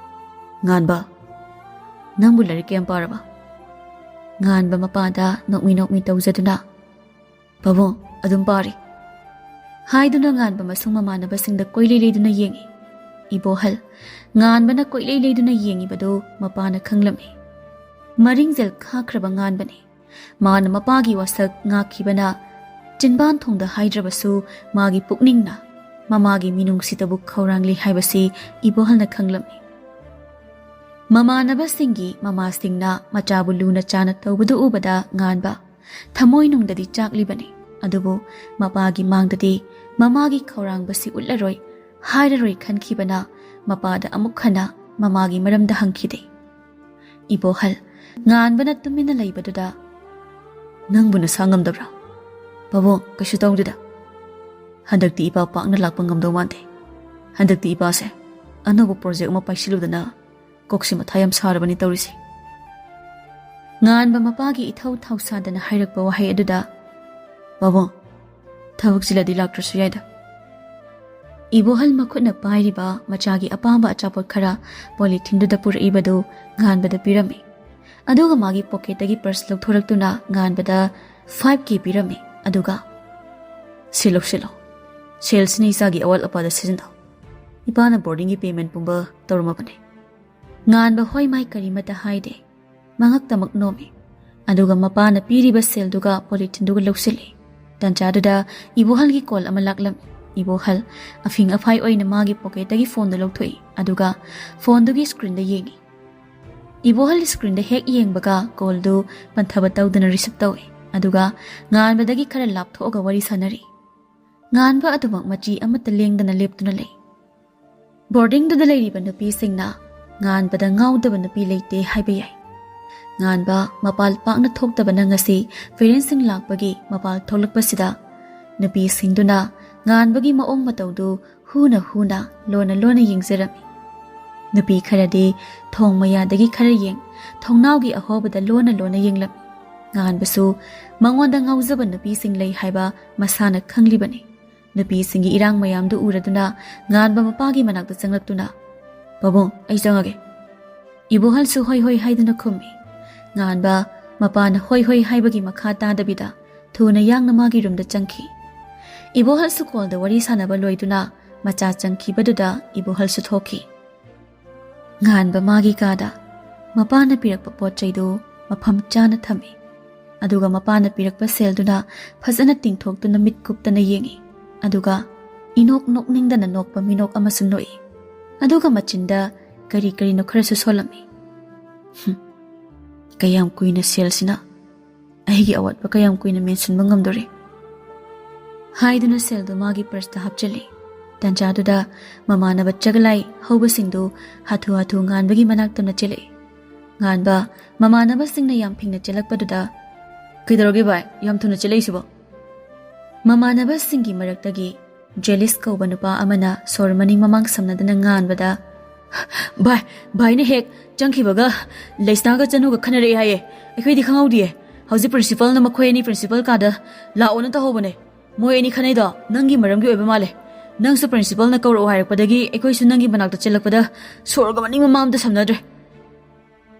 "ꯉꯥꯟꯕ, ꯅꯪꯕꯨ ꯂꯥꯏꯔꯤꯛ ꯀꯌꯥꯝ ꯄꯥꯔꯕ?" ꯉꯥꯟꯕ ꯃꯄꯥꯗ ꯅꯣꯛꯃꯤ ꯅꯣꯛꯃꯤ ꯇꯧꯖꯗꯨꯅ, "ꯄꯥꯕꯨꯡ, ꯑꯗꯨꯝ ꯄꯥꯔꯤ" ꯍꯥꯏꯗꯨꯅ ꯉꯥꯟꯕ ꯃꯁꯨꯡ ꯃꯃꯥꯟꯅꯕꯁꯤꯡꯗ ꯀꯣꯏꯂꯩ ꯂꯩꯗꯨꯅ ꯌꯦꯡꯉꯤ꯫ ꯏꯕꯣꯍꯜ ꯉꯥꯟꯕꯅ ꯀꯣꯏꯂꯩ ꯂꯩꯗꯨꯅ ꯌꯦꯡꯉꯤꯕꯗꯨ ꯃꯄꯥꯅ ꯈꯪꯂꯝꯃꯤ꯫ ꯃꯔꯤꯡꯖꯦꯜ ꯈꯥꯈ꯭ꯔꯕ ꯉꯥꯟꯕꯅꯤ꯫ ꯃꯥꯅ ꯃꯄꯥꯒꯤ ꯋꯥꯁꯛ ꯉꯥꯛꯈꯤꯕꯅ ꯆꯤꯟꯕꯥꯟ ꯊꯣꯡꯗ ꯍꯥꯏꯗ꯭ꯔꯕꯁꯨ ꯃꯥꯒꯤ ꯄꯨꯛꯅꯤꯡꯅ ꯃꯃꯥꯒꯤ ꯃꯤꯅꯨꯡꯁꯤꯇꯕꯨ ꯈꯧꯔꯥꯡꯂꯤ ꯍꯥꯏꯕꯁꯤ ꯏꯕꯣꯍꯜꯅ ꯈꯪꯂꯝꯃꯤ꯫ ꯃꯃꯥꯟꯅꯕꯁꯤꯡꯒꯤ ꯃꯃꯥꯁꯤꯡꯅ ꯃꯆꯥꯕꯨ ꯂꯨꯅ ꯆꯥꯅ ꯇꯧꯕꯗꯨ ꯎꯕꯗ ꯉꯥꯟꯕ ꯊꯃꯣꯏꯅꯨꯡꯗꯗꯤ ꯆꯥꯛꯂꯤꯕꯅꯤ꯫ ꯑꯗꯨꯕꯨ ꯃꯄꯥꯒꯤ ꯃꯥꯡꯗꯗꯤ ꯃꯃꯥꯒꯤ ꯈꯧꯔꯥꯡꯕꯁꯤ ꯎꯠꯂꯔꯣꯏ, ꯍꯥꯏꯔꯔꯣꯏ ꯈꯟꯈꯤꯕꯅ ꯃꯄꯥꯗ ꯑꯃꯨꯛ ꯍꯟꯅ ꯃꯃꯥꯒꯤ ꯃꯔꯝꯗ ꯍꯪꯈꯤꯗꯦ꯫ ꯏꯕꯣꯍꯜ ꯉꯥꯟꯕꯅ ꯇꯨꯃꯤꯟꯅ ꯂꯩꯕꯗꯨꯗ, "ꯅꯪꯕꯨ ꯅꯁꯥ ꯉꯝꯗꯕ꯭ꯔꯥ?" "ꯄꯥꯕꯨꯡ, ꯀꯩꯁꯨ ꯇꯧꯗꯦꯗ꯫ ꯍꯟꯗꯛꯇꯤ ꯏꯄꯥ ꯄꯥꯛꯅ ꯂꯥꯛꯄ ꯉꯝꯗꯧ ꯃꯥꯟꯗꯦ꯫ ꯍꯟꯗꯛꯇꯤ ꯏꯄꯥꯁꯦ ꯑꯅꯧꯕ ꯄ꯭ꯔꯣꯖꯦꯛ ꯑꯃ ꯄꯥꯏꯁꯤꯜꯂꯨꯗꯅ ꯀꯣꯛꯁꯤ ꯃꯊꯥ ꯌꯥꯝ ꯁꯥꯔꯕꯅꯤ ꯇꯧꯔꯤꯁꯦ꯫" ꯉꯥꯟꯕ ꯃꯄꯥꯒꯤ ꯏꯊꯧ ꯊꯧꯁꯥꯗꯅ ꯍꯥꯏꯔꯛꯄ ꯋꯥꯍꯩ ꯑꯗꯨꯗ, "ꯄꯥꯕꯨꯡ, ꯊꯕꯛ ꯆꯤꯜꯂꯗꯤ ꯂꯥꯛꯇ꯭ꯔꯁꯨ ꯌꯥꯏꯗ꯫" ꯏꯕꯣꯍꯜ ꯃꯈꯨꯠꯅ ꯄꯥꯏꯔꯤꯕ ꯃꯆꯥꯒꯤ ꯑꯄꯥꯝꯕ ꯑꯆꯥꯄꯣꯠ ꯈꯔ ꯄꯣꯂꯤꯊꯤꯟꯗꯨꯗ ꯄꯨꯔꯛꯏꯕꯗꯨ ꯉꯥꯟꯕꯗ ꯄꯤꯔꯝꯃꯤ꯫ ꯑꯗꯨꯒ ꯃꯥꯒꯤ ꯄꯣꯀꯦꯠꯇꯒꯤ ꯄꯔꯁ ꯂꯧꯊꯣꯔꯛꯇꯨꯅ ꯉꯥꯟꯕꯗ ꯐꯥꯏꯚ ꯀꯦ ꯄꯤꯔꯝꯃꯤ꯫ ꯑꯗꯨꯒ, "ꯁꯤ ꯂꯧꯁꯤꯜꯂꯣ꯫ ꯁꯦꯜꯁꯤꯅ ꯏꯆꯥꯒꯤ ꯑꯋꯥꯠ ꯑꯄꯥꯗ ꯁꯤꯖꯤꯟꯅꯧ꯫ ꯏꯄꯥꯅ ꯕꯣꯔꯗꯤꯡꯒꯤ ꯄꯦꯃꯦꯟ ꯄꯨꯝꯕ ꯇꯧꯔꯝꯃꯕꯅꯦ꯫" ꯉꯥꯟꯕ ꯍꯣꯏ ꯃꯥꯏ ꯀꯔꯤꯃꯠꯇ ꯍꯥꯏꯗꯦ꯫ ꯃꯉꯛꯇꯃꯛ ꯅꯣꯝꯃꯤ꯫ ꯑꯗꯨꯒ ꯃꯄꯥꯅ ꯄꯤꯔꯤꯕ ꯁꯦꯜꯗꯨꯒ ꯄꯣꯂꯤꯊꯤꯟꯗꯨꯒ ꯂꯧꯁꯤꯜꯂꯤ꯫ ꯇꯟꯖꯥꯗꯨꯗ ꯏꯕꯣꯍꯜꯒꯤ ꯀꯣꯜ ꯑꯃ ꯂꯥꯛꯂꯝꯃꯤ꯫ ꯏꯕꯣꯍꯜ ꯑꯐꯤꯡ ꯑꯐꯥꯏ ꯑꯣꯏꯅ ꯃꯥꯒꯤ ꯄꯣꯀꯦꯠꯇꯒꯤ ꯐꯣꯟꯗꯨ ꯂꯧꯊꯣꯛꯏ, ꯑꯗꯨꯒ ꯐꯣꯟꯗꯨꯒꯤ ꯁ꯭ꯀ꯭ꯔꯤꯟꯗ ꯌꯦꯡꯉꯤ꯫ ꯏꯕꯣꯍꯜ ꯁ꯭ꯀ꯭ꯔꯤꯟꯗ ꯍꯦꯛ ꯌꯦꯡꯕꯒ ꯀꯣꯜꯗꯨ ꯄꯟꯊꯕ ꯇꯧꯗꯅ ꯔꯤꯁꯤꯞ ꯇꯧꯏ, ꯑꯗꯨꯒ ꯉꯥꯟꯕꯗꯒꯤ ꯈꯔ ꯂꯥꯞꯊꯣꯛꯑꯒ ꯋꯥꯔꯤ ꯁꯥꯟꯅꯔꯤ꯫ ꯉꯥꯟꯕ ꯑꯗꯨꯃꯛ ꯃꯆꯤ ꯑꯃꯠꯇ ꯂꯦꯡꯗꯅ ꯂꯦꯞꯇꯨꯅ ꯂꯩ꯫ ꯕꯣꯔꯗꯤꯡꯗꯨꯗ ꯂꯩꯔꯤꯕ ꯅꯨꯄꯤꯁꯤꯡꯅ ꯉꯥꯟꯕꯗ ꯉꯥꯎꯗꯕ ꯅꯨꯄꯤ ꯂꯩꯇꯦ ꯍꯥꯏꯕ ꯌꯥꯏ꯫ ꯉꯥꯟꯕ ꯃꯄꯥꯜ ꯄꯥꯛꯅ ꯊꯣꯛꯇꯕꯅ ꯉꯁꯤ ꯄꯦꯔꯦꯟꯁꯁꯤꯡ ꯂꯥꯛꯄꯒꯤ ꯃꯄꯥꯜ ꯊꯣꯛꯂꯛꯄꯁꯤꯗ ꯅꯨꯄꯤꯁꯤꯡꯗꯨꯅ ꯉꯥꯟꯕꯒꯤ ꯃꯑꯣꯡ ꯃꯇꯧꯗꯨ ꯍꯨꯅ ꯍꯨꯅ, ꯂꯣꯟꯅ ꯂꯣꯟꯅ ꯌꯦꯡꯖꯔꯝꯃꯤ꯫ ꯅꯨꯄꯤ ꯈꯔꯗꯤ ꯊꯣꯡ ꯃꯌꯥꯗꯒꯤ ꯈꯔ ꯌꯦꯡ, ꯊꯣꯡꯅꯥꯎꯒꯤ ꯑꯍꯣꯕꯗ ꯂꯣꯟꯅ ꯂꯣꯟꯅ ꯌꯦꯡꯂꯝꯃꯤ꯫ ꯉꯥꯟꯕꯁꯨ ꯃꯉꯣꯟꯗ ꯉꯥꯎꯖꯕ ꯅꯨꯄꯤꯁꯤꯡ ꯂꯩ ꯍꯥꯏꯕ ꯃꯁꯥꯅ ꯈꯪꯂꯤꯕꯅꯤ꯫ ꯅꯨꯄꯤꯁꯤꯡꯒꯤ ꯏꯔꯥꯡ ꯃꯌꯥꯝꯗꯨ ꯎꯔꯗꯨꯅ ꯉꯥꯟꯕ ꯃꯄꯥꯒꯤ ꯃꯅꯥꯛꯇ ꯆꯪꯂꯛꯇꯨꯅ, "ꯄꯥꯕꯨꯡ, ꯑꯩ ꯆꯪꯉꯒꯦ꯫" ꯏꯕꯣꯍꯜꯁꯨ ꯍꯣꯏ ꯍꯣꯏ ꯍꯥꯏꯗꯨꯅ ꯈꯨꯝꯃꯤ꯫ ꯉꯥꯟꯕ ꯃꯄꯥꯅ ꯍꯣꯏ ꯍꯣꯏ ꯍꯥꯏꯕꯒꯤ ꯃꯈꯥ ꯇꯥꯗꯕꯤꯗ ꯊꯨꯅ ꯌꯥꯡꯅ ꯃꯥꯒꯤ ꯔꯨꯝꯗ ꯆꯪꯈꯤ꯫ ꯏꯕꯣꯍꯜꯁꯨ ꯀꯣꯜꯗ ꯋꯥꯔꯤ ꯁꯥꯟꯅꯕ ꯂꯣꯏꯗꯨꯅ ꯃꯆꯥ ꯆꯪꯈꯤꯕꯗꯨꯗ ꯏꯕꯣꯍꯜꯁꯨ ꯊꯣꯛꯈꯤ꯫ ꯉꯥꯟꯕ ꯃꯥꯒꯤ ꯀꯥꯗ ꯃꯄꯥꯅ ꯄꯤꯔꯛꯄ ꯄꯣꯠ ꯆꯩꯗꯨ ꯃꯐꯝ ꯆꯥꯅ ꯊꯝꯃꯤ꯫ ꯑꯗꯨꯒ ꯃꯄꯥꯅ ꯄꯤꯔꯛꯄ ꯁꯦꯜꯗꯨꯅ ꯐꯖꯅ ꯇꯤꯡꯊꯣꯛꯇꯨꯅ ꯃꯤꯠ ꯀꯨꯞꯇꯅ ꯌꯦꯡꯉꯤ꯫ ꯑꯗꯨꯒ ꯏꯅꯣꯛ ꯅꯣꯛꯅꯤꯡꯗꯅ ꯅꯣꯛꯄ ꯃꯤꯅꯣꯛ ꯑꯃꯁꯨ ꯅꯣꯛꯏ꯫ ꯑꯗꯨꯒ ꯃꯆꯤꯟꯗ ꯀꯔꯤ ꯀꯔꯤꯅꯣ ꯈꯔꯁꯨ ꯁꯣꯜꯂꯝꯃꯤ꯫ "ꯍꯨꯝ, ꯀꯌꯥꯝ ꯀꯨꯏꯅ ꯁꯦꯜꯁꯤꯅ ꯑꯩꯒꯤ ꯑꯋꯥꯠꯄ ꯀꯌꯥꯝ ꯀꯨꯏꯅ ꯃꯦꯟꯁꯤꯟꯕ ꯉꯝꯗꯣꯔꯤ?" ꯍꯥꯏꯗꯨꯅ ꯁꯦꯜꯗꯨ ꯃꯥꯒꯤ ꯄꯔꯁꯇ ꯍꯥꯞꯆꯤꯜꯂꯤ꯫ ꯇꯟꯖꯥꯗꯨꯗ ꯃꯃꯥꯟꯅꯕ ꯆꯒꯂꯥꯏ ꯍꯧꯕꯁꯤꯡꯗꯨ ꯍꯥꯊꯨ ꯍꯥꯊꯨ ꯉꯥꯟꯕꯒꯤ ꯃꯅꯥꯛꯇ ꯆꯦꯜꯂꯛꯏ꯫ ꯉꯥꯟꯕ ꯃꯃꯥꯟꯅꯕꯁꯤꯡꯅ ꯌꯥꯝ ꯐꯤꯡꯅ ꯆꯦꯜꯂꯛꯄꯗꯨꯗ, "ꯀꯩꯗꯧꯔꯒꯦ ꯚꯥꯏ, ꯌꯥꯝ ꯊꯨꯅ ꯆꯦꯜꯂꯛꯏꯁꯤꯕꯣ?" ꯃꯃꯥꯟꯅꯕꯁꯤꯡꯒꯤ ꯃꯔꯛꯇꯒꯤ ꯖꯦꯂꯤꯁ ꯀꯧꯕ ꯅꯨꯄꯥ ꯑꯃꯅ ꯁꯣꯔ ꯃꯅꯤꯡ ꯃꯃꯥꯡ ꯁꯝꯅꯗꯅ ꯉꯥꯟꯕꯗ, "ꯚꯥꯏ, ꯚꯥꯏꯅ ꯍꯦꯛ ꯆꯪꯈꯤꯕꯒ ꯂꯩꯁꯅꯥꯒ ꯆꯅꯨꯒ ꯈꯟꯅꯔꯛꯑꯦ ꯍꯥꯏꯌꯦ꯫ ꯑꯩꯈꯣꯏꯗꯤ ꯈꯪꯍꯧꯗꯤꯌꯦ꯫ ꯍꯧꯖꯤꯛ ꯄ꯭ꯔꯤꯟꯁꯤꯄꯜꯅ ꯃꯈꯣꯏ ꯑꯅꯤ ꯄ꯭ꯔꯤꯟꯁꯤꯄꯜ ꯀꯥꯗ ꯂꯥꯛꯑꯣꯅ ꯇꯧꯍꯧꯕꯅꯦ꯫ ꯃꯣꯏ ꯑꯅꯤ ꯈꯟꯅꯩꯗꯣ ꯅꯪꯒꯤ ꯃꯔꯝꯒꯤ ꯑꯣꯏꯕ ꯃꯥꯜꯂꯦ꯫ ꯅꯪꯁꯨ ꯄ꯭ꯔꯤꯟꯁꯤꯄꯜꯅ ꯀꯧꯔꯛꯑꯣ ꯍꯥꯏꯔꯛꯄꯗꯒꯤ ꯑꯩꯈꯣꯏꯁꯨ ꯅꯪꯒꯤ ꯃꯅꯥꯛꯇ ꯆꯦꯜꯂꯛꯄꯗ ꯁꯣꯔꯒ ꯃꯅꯤꯡ ꯃꯃꯥꯡ ꯑꯝꯇ ꯁꯝꯅꯗ꯭ꯔꯦ"꯫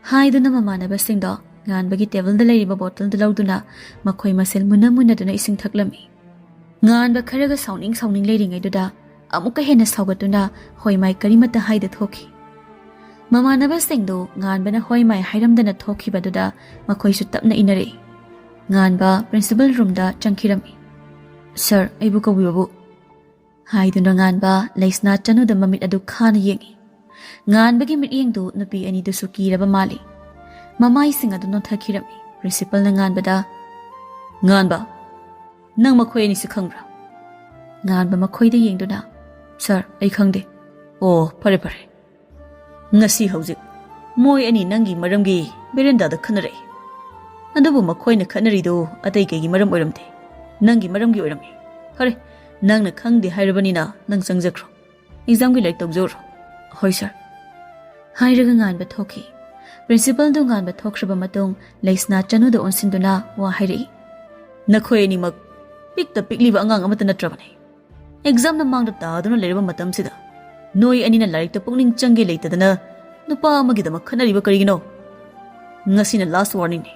ꯍꯥꯏꯗꯨꯅ ꯃꯃꯥꯟꯅꯕꯁꯤꯡꯗꯣ ꯉꯥꯟꯕꯒꯤ ꯇꯦꯕꯜꯗ ꯂꯩꯔꯤꯕ ꯕꯣꯇꯜꯗꯨ ꯂꯧꯗꯨꯅ ꯃꯈꯣꯏ ꯃꯁꯦꯜ ꯃꯨꯟꯅ ꯃꯨꯟꯅꯗꯨꯅ ꯏꯁꯤꯡ ꯊꯛꯂꯝꯃꯤ꯫ ꯉꯥꯟꯕ ꯈꯔꯒ ꯁꯥꯎꯅꯤꯡ ꯁꯥꯎꯅꯤꯡ ꯂꯩꯔꯤꯉꯩꯗꯨꯗ ꯑꯃꯨꯛꯀ ꯍꯦꯟꯅ ꯁꯥꯎꯒꯠꯇꯨꯅ ꯍꯣꯏ ꯃꯥꯏ ꯀꯔꯤꯃꯠꯇ ꯍꯥꯏꯗ ꯊꯣꯛꯈꯤ꯫ ꯃꯃꯥꯟꯅꯕꯁꯤꯡꯗꯨ ꯉꯥꯟꯕꯅ ꯍꯣꯏ ꯃꯥꯏ ꯍꯥꯏꯔꯝꯗꯅ ꯊꯣꯛꯈꯤꯕꯗꯨꯗ ꯃꯈꯣꯏꯁꯨ ꯇꯞꯅ ꯏꯟꯅꯔꯛꯏ꯫ ꯉꯥꯟꯕ ꯄ꯭ꯔꯤꯟꯁꯤꯄꯜ ꯔꯨꯝꯗ ꯆꯪꯈꯤꯔꯝꯃꯤ꯫ "ꯁꯥꯔ, ꯑꯩꯕꯨ ꯀꯧꯕꯤꯕꯕꯨ?" ꯍꯥꯏꯗꯨꯅ ꯉꯥꯟꯕ ꯂꯩꯁꯅꯥ ꯆꯅꯨꯗ ꯃꯃꯤꯠ ꯑꯗꯨ ꯈꯥꯅ ꯌꯦꯡꯉꯤ꯫ ꯉꯥꯟꯕꯒꯤ ꯃꯤꯠꯌꯦꯡꯗꯨ ꯅꯨꯄꯤ ꯑꯅꯤꯗꯨꯁꯨ ꯀꯤꯔꯕ ꯃꯥꯜꯂꯤ꯫ ꯃꯃꯥꯏꯁꯤꯡ ꯑꯗꯨ ꯅꯣꯟꯊꯈꯤꯔꯝꯃꯤ꯫ ꯄ꯭ꯔꯤꯟꯁꯤꯄꯜꯅ ꯉꯥꯟꯕꯗ, "ꯉꯥꯟꯕ, ꯅꯪ ꯃꯈꯣꯏ ꯑꯅꯤꯁꯤ ꯈꯪꯕ꯭ꯔꯥ?" ꯉꯥꯟꯕ ꯃꯈꯣꯏꯗ ꯌꯦꯡꯗꯨꯅ, "ꯁꯥꯔ, ꯑꯩ ꯈꯪꯗꯦ"꯫ "ꯑꯣ, ꯐꯔꯦ ꯐꯔꯦ꯫ ꯉꯁꯤ ꯍꯧꯖꯤꯛ ꯃꯣꯏ ꯑꯅꯤ ꯅꯪꯒꯤ ꯃꯔꯝꯒꯤ ꯕꯦꯔꯦꯟꯗꯥꯗ ꯈꯠꯅꯔꯛꯏ꯫ ꯑꯗꯨꯕꯨ ꯃꯈꯣꯏꯅ ꯈꯠꯅꯔꯤꯗꯨ ꯑꯇꯩ ꯀꯩꯒꯤ ꯃꯔꯝ ꯑꯣꯏꯔꯝꯗꯦ? ꯅꯪꯒꯤ ꯃꯔꯝꯒꯤ ꯑꯣꯏꯔꯝꯃꯤ꯫ ꯐꯔꯦ, ꯅꯪꯅ ꯈꯪꯗꯦ ꯍꯥꯏꯔꯕꯅꯤꯅ ꯅꯪ ꯆꯪꯖꯈ꯭ꯔꯣ꯫ ꯑꯦꯛꯖꯥꯝꯒꯤ ꯂꯥꯏꯔꯤꯛ ꯇꯧꯖꯧꯔꯣ"꯫ "ꯍꯣꯏ ꯁꯥꯔ"꯫ ꯍꯥꯏꯔꯒ ꯉꯥꯟꯕ ꯊꯣꯛꯈꯤ꯫ ꯄ꯭ꯔꯤꯟꯁꯤꯄꯜꯗꯨ ꯉꯥꯟꯕ ꯊꯣꯛꯈ꯭ꯔꯕ ꯃꯇꯨꯡ ꯂꯩꯁꯅꯥ ꯆꯅꯨꯗ ꯑꯣꯟꯁꯤꯟꯗꯨꯅ ꯋꯥ ꯍꯥꯏꯔꯛꯏ꯫ "ꯅꯈꯣꯏ ꯑꯅꯤꯃꯛ ꯄꯤꯛꯇ ꯄꯤꯛꯂꯤꯕ ꯑꯉꯥꯡ ꯑꯃꯠꯇ ꯅꯠꯇ꯭ꯔꯕꯅꯤ꯫ ꯑꯦꯛꯖꯥꯝꯅ ꯃꯥꯡꯗ ꯇꯥꯗꯨꯅ ꯂꯩꯔꯕ ꯃꯇꯝꯁꯤꯗ ꯅꯣꯏ ꯑꯅꯤꯅ ꯂꯥꯏꯔꯤꯛꯇ ꯄꯨꯛꯅꯤꯡ ꯆꯪꯒꯦ ꯂꯩꯇꯗꯅ ꯅꯨꯄꯥ ꯑꯃꯒꯤꯗꯃꯛ ꯈꯠꯅꯔꯤꯕ ꯀꯔꯤꯒꯤꯅꯣ? ꯉꯁꯤꯅ ꯂꯥꯁ ꯋꯥꯔꯅꯤꯡꯅꯤ꯫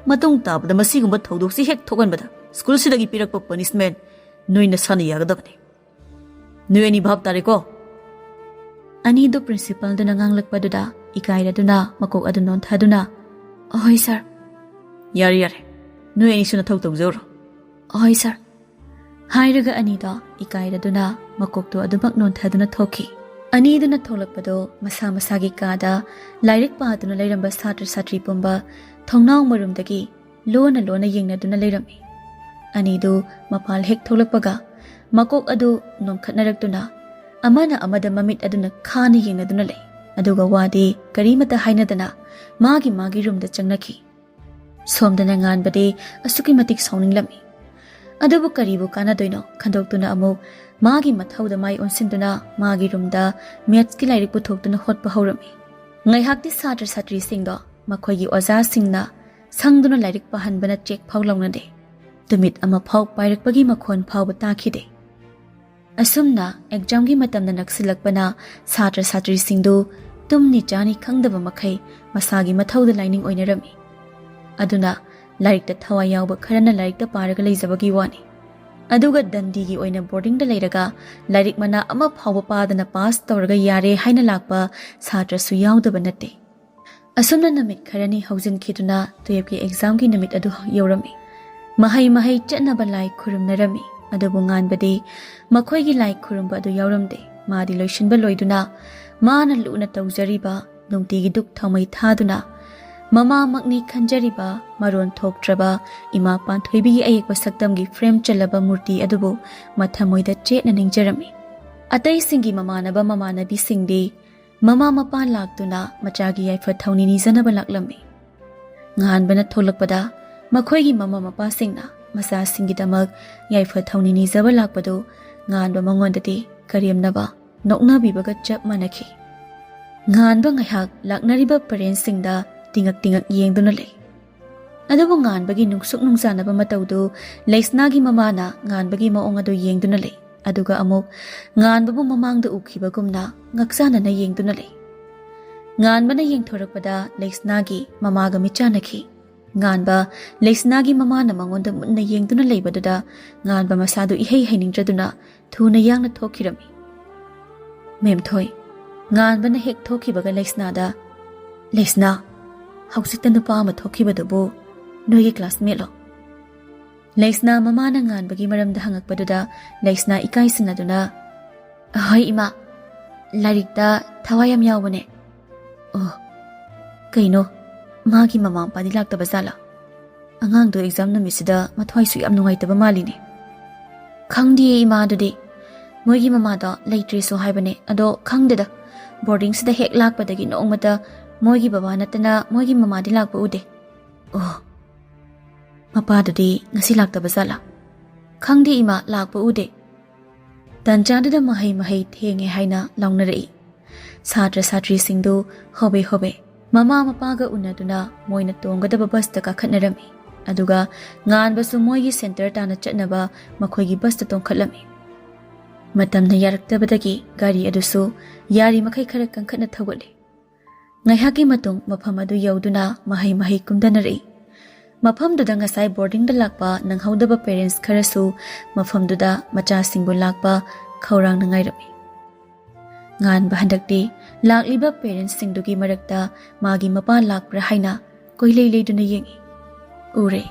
ꯃꯇꯨꯡ ꯇꯥꯕꯗ ꯃꯁꯤꯒꯨꯝꯕ ꯊꯧꯗꯣꯛꯁꯤ ꯍꯦꯛ ꯊꯣꯛꯍꯟꯕꯗ ꯁ꯭ꯀꯨꯜꯁꯤꯗꯒꯤ ꯄꯤꯔꯛꯄ ꯄꯅꯤꯁꯃꯦꯟ ꯅꯣꯏ ꯅꯁꯥꯅ ꯌꯥꯒꯗꯕꯅꯤ꯫ ꯅꯣꯏ ꯑꯅꯤ ꯚꯥꯞ ꯇꯥꯔꯦꯀꯣ?" ꯑꯅꯤꯗꯨ ꯄ꯭ꯔꯤꯟꯁꯤꯄꯜꯗꯨꯅ ꯉꯥꯡꯂꯛꯄꯗꯨꯗ ꯏꯀꯥꯏꯔꯗꯨꯅ ꯃꯀꯣꯛ ꯑꯗꯨ ꯅꯣꯟꯊꯗꯨꯅ, "ꯍꯣꯏ ꯁꯥꯔ"꯫ "ꯌꯥꯔꯦ, ꯌꯥꯔꯦ, ꯅꯣꯏ ꯑꯅꯤꯁꯨ ꯅꯊꯧ ꯇꯧꯖꯧꯔꯣ"꯫ "ꯍꯣꯏ ꯁꯥꯔ"꯫ ꯍꯥꯏꯔꯒ ꯑꯅꯤꯗꯣ ꯏꯀꯥꯏꯔꯗꯨꯅ ꯃꯀꯣꯛꯇꯣ ꯑꯗꯨꯃꯛ ꯅꯣꯟꯊꯗꯨꯅ ꯊꯣꯛꯈꯤ꯫ ꯑꯅꯤꯗꯨꯅ ꯊꯣꯛꯂꯛꯄꯗꯣ ꯃꯁꯥ ꯃꯁꯥꯒꯤ ꯀꯥꯗ ꯂꯥꯏꯔꯤꯛ ꯄꯥꯗꯨꯅ ꯂꯩꯔꯝꯕ ꯁꯥꯇ꯭ꯔ ꯁꯥꯇ꯭ꯔꯤ ꯄꯨꯝꯕ ꯊꯣꯡꯅꯥꯎ ꯃꯔꯨꯝꯗꯒꯤ ꯂꯣꯟꯅ ꯂꯣꯟꯅ ꯌꯦꯡꯅꯗꯨꯅ ꯂꯩꯔꯝꯃꯤ꯫ ꯑꯅꯤꯗꯨ ꯃꯄꯥꯜ ꯍꯦꯛ ꯊꯣꯛꯂꯛꯄꯒ ꯃꯀꯣꯛ ꯑꯗꯨ ꯅꯣꯟꯈꯠꯅꯔꯛꯇꯨꯅ ꯑꯃꯅ ꯑꯃꯗ ꯃꯃꯤꯠ ꯑꯗꯨꯅ ꯈꯥꯅ ꯌꯦꯡꯅꯗꯨꯅ ꯂꯩ꯫ ꯑꯗꯨꯒ ꯋꯥꯗꯤ ꯀꯔꯤꯃꯇ ꯍꯥꯏꯅꯗꯅ ꯃꯥꯒꯤ ꯃꯥꯒꯤ ꯔꯨꯝꯗ ꯆꯪꯅꯈꯤ꯫ ꯁꯣꯝꯗꯅ ꯉꯥꯟꯕꯗꯤ ꯑꯁꯨꯛꯀꯤ ꯃꯇꯤꯛ ꯁꯥꯎꯅꯤꯡꯂꯝꯃꯤ꯫ ꯑꯗꯨꯕꯨ ꯀꯔꯤꯕꯨ ꯀꯥꯟꯅꯗꯣꯏꯅꯣ ꯈꯟꯗꯣꯛꯇꯨꯅ ꯑꯃꯨꯛ ꯃꯥꯒꯤ ꯃꯊꯧꯗ ꯃꯥꯏ ꯑꯣꯟꯁꯤꯟꯗꯨꯅ ꯃꯥꯒꯤ ꯔꯨꯝꯗ ꯃꯦꯠꯁꯀꯤ ꯂꯥꯏꯔꯤꯛ ꯄꯨꯊꯣꯛꯇꯨꯅ ꯍꯣꯠꯄ ꯍꯧꯔꯝꯃꯤ꯫ ꯉꯥꯏꯍꯥꯛꯇꯤ ꯁꯥꯇ꯭ꯔ ꯁꯥꯇ꯭ꯔꯤꯁꯤꯡꯗꯣ ꯃꯈꯣꯏꯒꯤ ꯑꯣꯖꯥꯁꯤꯡꯅ ꯁꯪꯗꯨꯅ ꯂꯥꯏꯔꯤꯛ ꯄꯥꯍꯟꯕꯅ ꯆꯦꯛ ꯐꯥꯎ ꯂꯥꯎꯅꯗꯦ꯫ ꯇꯨꯃꯤꯠ ꯑꯃ ꯐꯥꯎ ꯄꯥꯏꯔꯛꯄꯒꯤ ꯃꯈꯣꯟ ꯐꯥꯎꯕ ꯇꯥꯈꯤꯗꯦ꯫ ꯑꯁꯨꯝꯅ ꯑꯦꯛꯖꯥꯝꯒꯤ ꯃꯇꯝꯅ ꯅꯛꯁꯤꯜꯂꯛꯄꯅ ꯁꯥꯇ꯭ꯔ ꯁꯥꯇ꯭ꯔꯤꯁꯤꯡꯗꯨ ꯇꯨꯝꯅꯤ ꯆꯥꯅꯤ ꯈꯪꯗꯕ ꯃꯈꯩ ꯃꯁꯥꯒꯤ ꯃꯊꯧꯗ ꯂꯥꯏꯅꯤꯡ ꯑꯣꯏꯅꯔꯝꯃꯤ꯫ ꯑꯗꯨꯅ ꯂꯥꯏꯔꯤꯛꯇ ꯊꯋꯥꯏ ꯌꯥꯎꯕ ꯈꯔꯅ ꯂꯥꯏꯔꯤꯛꯇ ꯄꯥꯔꯒ ꯂꯩꯖꯕꯒꯤ ꯋꯥꯅꯤ꯫ ꯑꯗꯨꯒ ꯗꯟꯗꯤꯒꯤ ꯑꯣꯏꯅ ꯕꯣꯔꯗꯤꯡꯗ ꯂꯩꯔꯒ ꯂꯥꯏꯔꯤꯛ ꯃꯅꯥ ꯑꯃ ꯐꯥꯎꯕ ꯄꯥꯗꯅ ꯄꯥꯁ ꯇꯧꯔꯒ ꯌꯥꯔꯦ ꯍꯥꯏꯅ ꯂꯥꯛꯄ ꯁꯥꯇ꯭ꯔꯁꯨ ꯌꯥꯎꯗꯕ ꯅꯠꯇꯦ꯫ ꯑꯁꯨꯝꯅ ꯅꯨꯃꯤꯠ ꯈꯔꯅꯤ ꯍꯧꯖꯤꯟꯈꯤꯗꯨꯅ ꯇꯨꯌꯦꯞꯀꯤ ꯑꯦꯛꯖꯥꯝꯒꯤ ꯅꯨꯃꯤꯠ ꯑꯗꯨ ꯌꯧꯔꯝꯃꯤ꯫ ꯃꯍꯩ ꯃꯍꯩ ꯆꯠꯅꯕ ꯂꯥꯏ ꯈꯨꯔꯨꯝꯅꯔꯝꯃꯤ꯫ ꯑꯗꯨꯕꯨ ꯉꯥꯟꯕꯗꯤ ꯃꯈꯣꯏꯒꯤ ꯂꯥꯏ ꯈꯨꯔꯨꯝꯕ ꯑꯗꯨ ꯌꯥꯎꯔꯝꯗꯦ꯫ ꯃꯥꯗꯤ ꯂꯣꯏꯁꯤꯟꯕ ꯂꯣꯏꯗꯨꯅ ꯃꯥꯅ ꯂꯨꯅ ꯇꯧꯖꯔꯤꯕ ꯅꯨꯡꯇꯤꯒꯤ ꯗꯨꯛ ꯊꯥꯎꯃꯩ ꯊꯥꯗꯨꯅ ꯃꯃꯥꯃꯛꯅꯤ ꯈꯟꯖꯔꯤꯕ ꯃꯔꯣꯟ ꯊꯣꯛꯇ꯭ꯔꯕ ꯏꯃꯥ ꯄꯥꯟꯊꯣꯏꯕꯤꯒꯤ ꯑꯌꯦꯛꯄ ꯁꯛꯇꯝꯒꯤ ꯐ꯭ꯔꯦꯝ ꯆꯜꯂꯕ ꯃꯨꯔꯇꯤ ꯑꯗꯨꯕꯨ ꯃꯊꯃꯣꯏꯗ ꯆꯦꯠꯅ ꯅꯤꯡꯖꯔꯝꯃꯤ꯫ ꯑꯇꯩꯁꯤꯡꯒꯤ ꯃꯃꯥꯟꯅꯕ ꯃꯃꯥꯟꯅꯕꯤꯁꯤꯡꯗꯤ ꯃꯃꯥ ꯃꯄꯥ ꯂꯥꯛꯇꯨꯅ ꯃꯆꯥꯒꯤ ꯌꯥꯏꯐ ꯊꯧꯅꯤ ꯅꯤꯖꯅꯕ ꯂꯥꯛꯂꯝꯃꯤ꯫ ꯉꯥꯟꯕꯅ ꯊꯣꯛꯂꯛꯄꯗ ꯃꯈꯣꯏꯒꯤ ꯃꯃꯥ ꯃꯄꯥꯁꯤꯡꯅ ꯃꯆꯥꯁꯤꯡꯒꯤꯗꯃꯛ ꯌꯥꯏꯐ ꯊꯧꯅꯤ ꯅꯤꯖꯕ ꯂꯥꯛꯄꯗꯨ ꯉꯥꯟꯕ ꯃꯉꯣꯟꯗꯗꯤ ꯀꯔꯦꯝꯅꯕ, ꯅꯣꯛꯅꯕꯤꯕꯒ ꯆꯞ ꯃꯥꯟꯅꯈꯤ꯫ ꯉꯥꯟꯕ ꯉꯥꯏꯍꯥꯛ ꯂꯥꯛꯅꯔꯤꯕ ꯄꯦꯔꯦꯟꯁꯁꯤꯡꯗ ꯇꯤꯉꯛ ꯇꯤꯉꯛ ꯌꯦꯡꯗꯨꯅ ꯂꯩ꯫ ꯑꯗꯨꯕꯨ ꯉꯥꯟꯕꯒꯤ ꯅꯨꯡꯁꯨꯛ ꯅꯨꯡꯖꯥꯅꯕ ꯃꯇꯧꯗꯨ ꯂꯩꯁꯅꯥꯒꯤ ꯃꯃꯥꯅ ꯉꯥꯟꯕꯒꯤ ꯃꯑꯣꯡ ꯑꯗꯨ ꯌꯦꯡꯗꯨꯅ ꯂꯩ꯫ ꯑꯗꯨꯒ ꯑꯃꯨꯛ ꯉꯥꯟꯕꯕꯨ ꯃꯃꯥꯡꯗ ꯎꯈꯤꯕꯒꯨꯝꯅ ꯉꯛꯆꯥꯅꯅ ꯌꯦꯡꯗꯨꯅ ꯂꯩ꯫ ꯉꯥꯟꯕꯅ ꯌꯦꯡꯊꯣꯔꯛꯄꯗ ꯂꯩꯁꯅꯥꯒꯤ ꯃꯃꯥꯒ ꯃꯤꯠꯆꯥꯟꯅꯈꯤ꯫ ꯉꯥꯟꯕ ꯂꯩꯁꯅꯥꯒꯤ ꯃꯃꯥꯅ ꯃꯉꯣꯟꯗ ꯃꯨꯟꯅ ꯌꯦꯡꯗꯨꯅ ꯂꯩꯕꯗꯨꯗ ꯉꯥꯟꯕ ꯃꯁꯥꯗꯨ ꯏꯍꯩ ꯍꯩꯅꯤꯡꯗ꯭ꯔꯗꯨꯅ ꯊꯨꯅ ꯌꯥꯡꯅ ꯊꯣꯛꯈꯤꯔꯝꯃꯤ꯫ "ꯃꯦꯝꯊꯣꯏ," ꯉꯥꯟꯕꯅ ꯍꯦꯛ ꯊꯣꯛꯈꯤꯕꯒ ꯂꯩꯁꯅꯥꯗ, "ꯂꯩꯁꯅꯥ, ꯍꯧꯖꯤꯛꯇ ꯅꯨꯄꯥ ꯑꯃ ꯊꯣꯛꯈꯤꯕꯗꯨꯕꯨ ꯅꯣꯏꯒꯤ ꯀ꯭ꯂꯥꯁꯃꯦꯠꯂꯣ?" ꯂꯩꯁꯅꯥ ꯃꯃꯥꯅ ꯉꯥꯟꯕꯒꯤ ꯃꯔꯝꯗ ꯍꯪꯉꯛꯄꯗꯨꯗ ꯂꯩꯁꯅꯥ ꯏꯀꯥꯏꯁꯤꯟꯅꯗꯨꯅ, "ꯍꯣꯏ ꯏꯃꯥ, ꯂꯥꯏꯔꯤꯛꯇ ꯊꯋꯥꯏ ꯌꯥꯝ ꯌꯥꯎꯕꯅꯦ꯫" "ꯑꯣ, ꯀꯩꯅꯣ, ꯃꯥꯒꯤ ꯃꯃꯥ ꯃꯄꯥꯗꯤ ꯂꯥꯛꯇꯕ ꯖꯥꯠꯂꯥ? ꯑꯉꯥꯡꯗꯣ ꯑꯦꯛꯖꯥꯝ ꯅꯨꯃꯤꯠꯁꯤꯗ ꯃꯊ꯭ꯋꯥꯏꯁꯨ ꯌꯥꯝ ꯅꯨꯡꯉꯥꯏꯇꯕ ꯃꯥꯜꯂꯤꯅꯦ꯫" "ꯈꯪꯗꯤꯌꯦ ꯏꯃꯥ, ꯑꯗꯨꯗꯤ ꯃꯣꯏꯒꯤ ꯃꯃꯥꯗꯣ ꯂꯩꯇ꯭ꯔꯦꯁꯨ ꯍꯥꯏꯕꯅꯦ꯫ ꯑꯗꯣ ꯈꯪꯗꯦꯗ, ꯕꯣꯔꯗꯤꯡꯁꯤꯗ ꯍꯦꯛ ꯂꯥꯛꯄꯗꯒꯤ ꯅꯣꯡꯃꯇ ꯃꯣꯏꯒꯤ ꯕꯕꯥ ꯅꯠꯇꯅ ꯃꯣꯏꯒꯤ ꯃꯃꯥꯗꯤ ꯂꯥꯛꯄ ꯎꯗꯦ꯫ ꯑꯣ, ꯃꯄꯥꯗꯨꯗꯤ ꯉꯁꯤ ꯂꯥꯛꯇꯕ ꯖꯥꯠꯂꯥ? ꯈꯪꯗꯦ ꯏꯃꯥ, ꯂꯥꯛꯄ ꯎꯗꯦ꯫ ꯇꯟꯖꯥꯗꯨꯗ ꯃꯍꯩ ꯃꯍꯩ ꯊꯦꯡꯉꯦ ꯍꯥꯏꯅ ꯂꯥꯎꯅꯔꯛꯏ꯫ ꯁꯥꯇ꯭ꯔ ꯁꯥꯇ꯭ꯔꯤꯁꯤꯡꯗꯨ ꯍꯣꯕꯦ ꯍꯣꯕꯦ ꯃꯃꯥ ꯃꯄꯥꯒ ꯎꯅꯗꯨꯅ ꯃꯣꯏꯅ ꯇꯣꯡꯒꯗꯕ ꯕꯁꯇ ꯀꯥꯈꯠꯅꯔꯝꯃꯤ꯫ ꯑꯗꯨꯒ ꯉꯥꯟꯕꯁꯨ ꯃꯣꯏꯒꯤ ꯁꯦꯟꯇꯔ ꯇꯥꯅ ꯆꯠꯅꯕ ꯃꯈꯣꯏꯒꯤ ꯕꯁꯇ ꯇꯣꯡꯈꯠꯂꯝꯃꯤ꯫ ꯃꯇꯝꯅ ꯌꯥꯔꯛꯇꯕꯗꯒꯤ ꯒꯥꯔꯤ ꯑꯗꯨꯁꯨ ꯌꯥꯔꯤꯃꯈꯩ ꯈꯔ ꯀꯟꯈꯠꯅ ꯊꯧꯒꯠꯂꯤ꯫ ꯉꯥꯏꯍꯥꯛꯀꯤ ꯃꯇꯨꯡ ꯃꯐꯝ ꯑꯗꯨ ꯌꯧꯗꯨꯅ ꯃꯍꯩ ꯃꯍꯩ ꯀꯨꯝꯗꯅꯔꯛꯏ꯫ ꯃꯐꯝꯗꯨꯗ ꯉꯁꯥꯏ ꯕꯣꯔꯗꯤꯡꯗ ꯂꯥꯛꯄ ꯅꯪꯍꯧꯗꯕ ꯄꯦꯔꯦꯟꯠꯁ ꯈꯔꯁꯨ ꯃꯐꯝꯗꯨꯗ ꯃꯆꯥꯁꯤꯡꯕꯨ ꯂꯥꯛꯄ ꯈꯧꯔꯥꯡꯅ ꯉꯥꯏꯔꯝꯃꯤ꯫ ꯉꯥꯟꯕ ꯍꯟꯗꯛꯇꯤ ꯂꯥꯛꯂꯤꯕ ꯄꯦꯔꯦꯟꯠꯁꯁꯤꯡꯗꯨꯒꯤ ꯃꯔꯛꯇ ꯃꯥꯒꯤ ꯃꯄꯥ ꯂꯥꯛꯄ꯭ꯔꯥ ꯍꯥꯏꯅ ꯀꯣꯏꯂꯩ ꯂꯩꯗꯨꯅ ꯌꯦꯡꯏ꯫ ꯎꯔꯦ,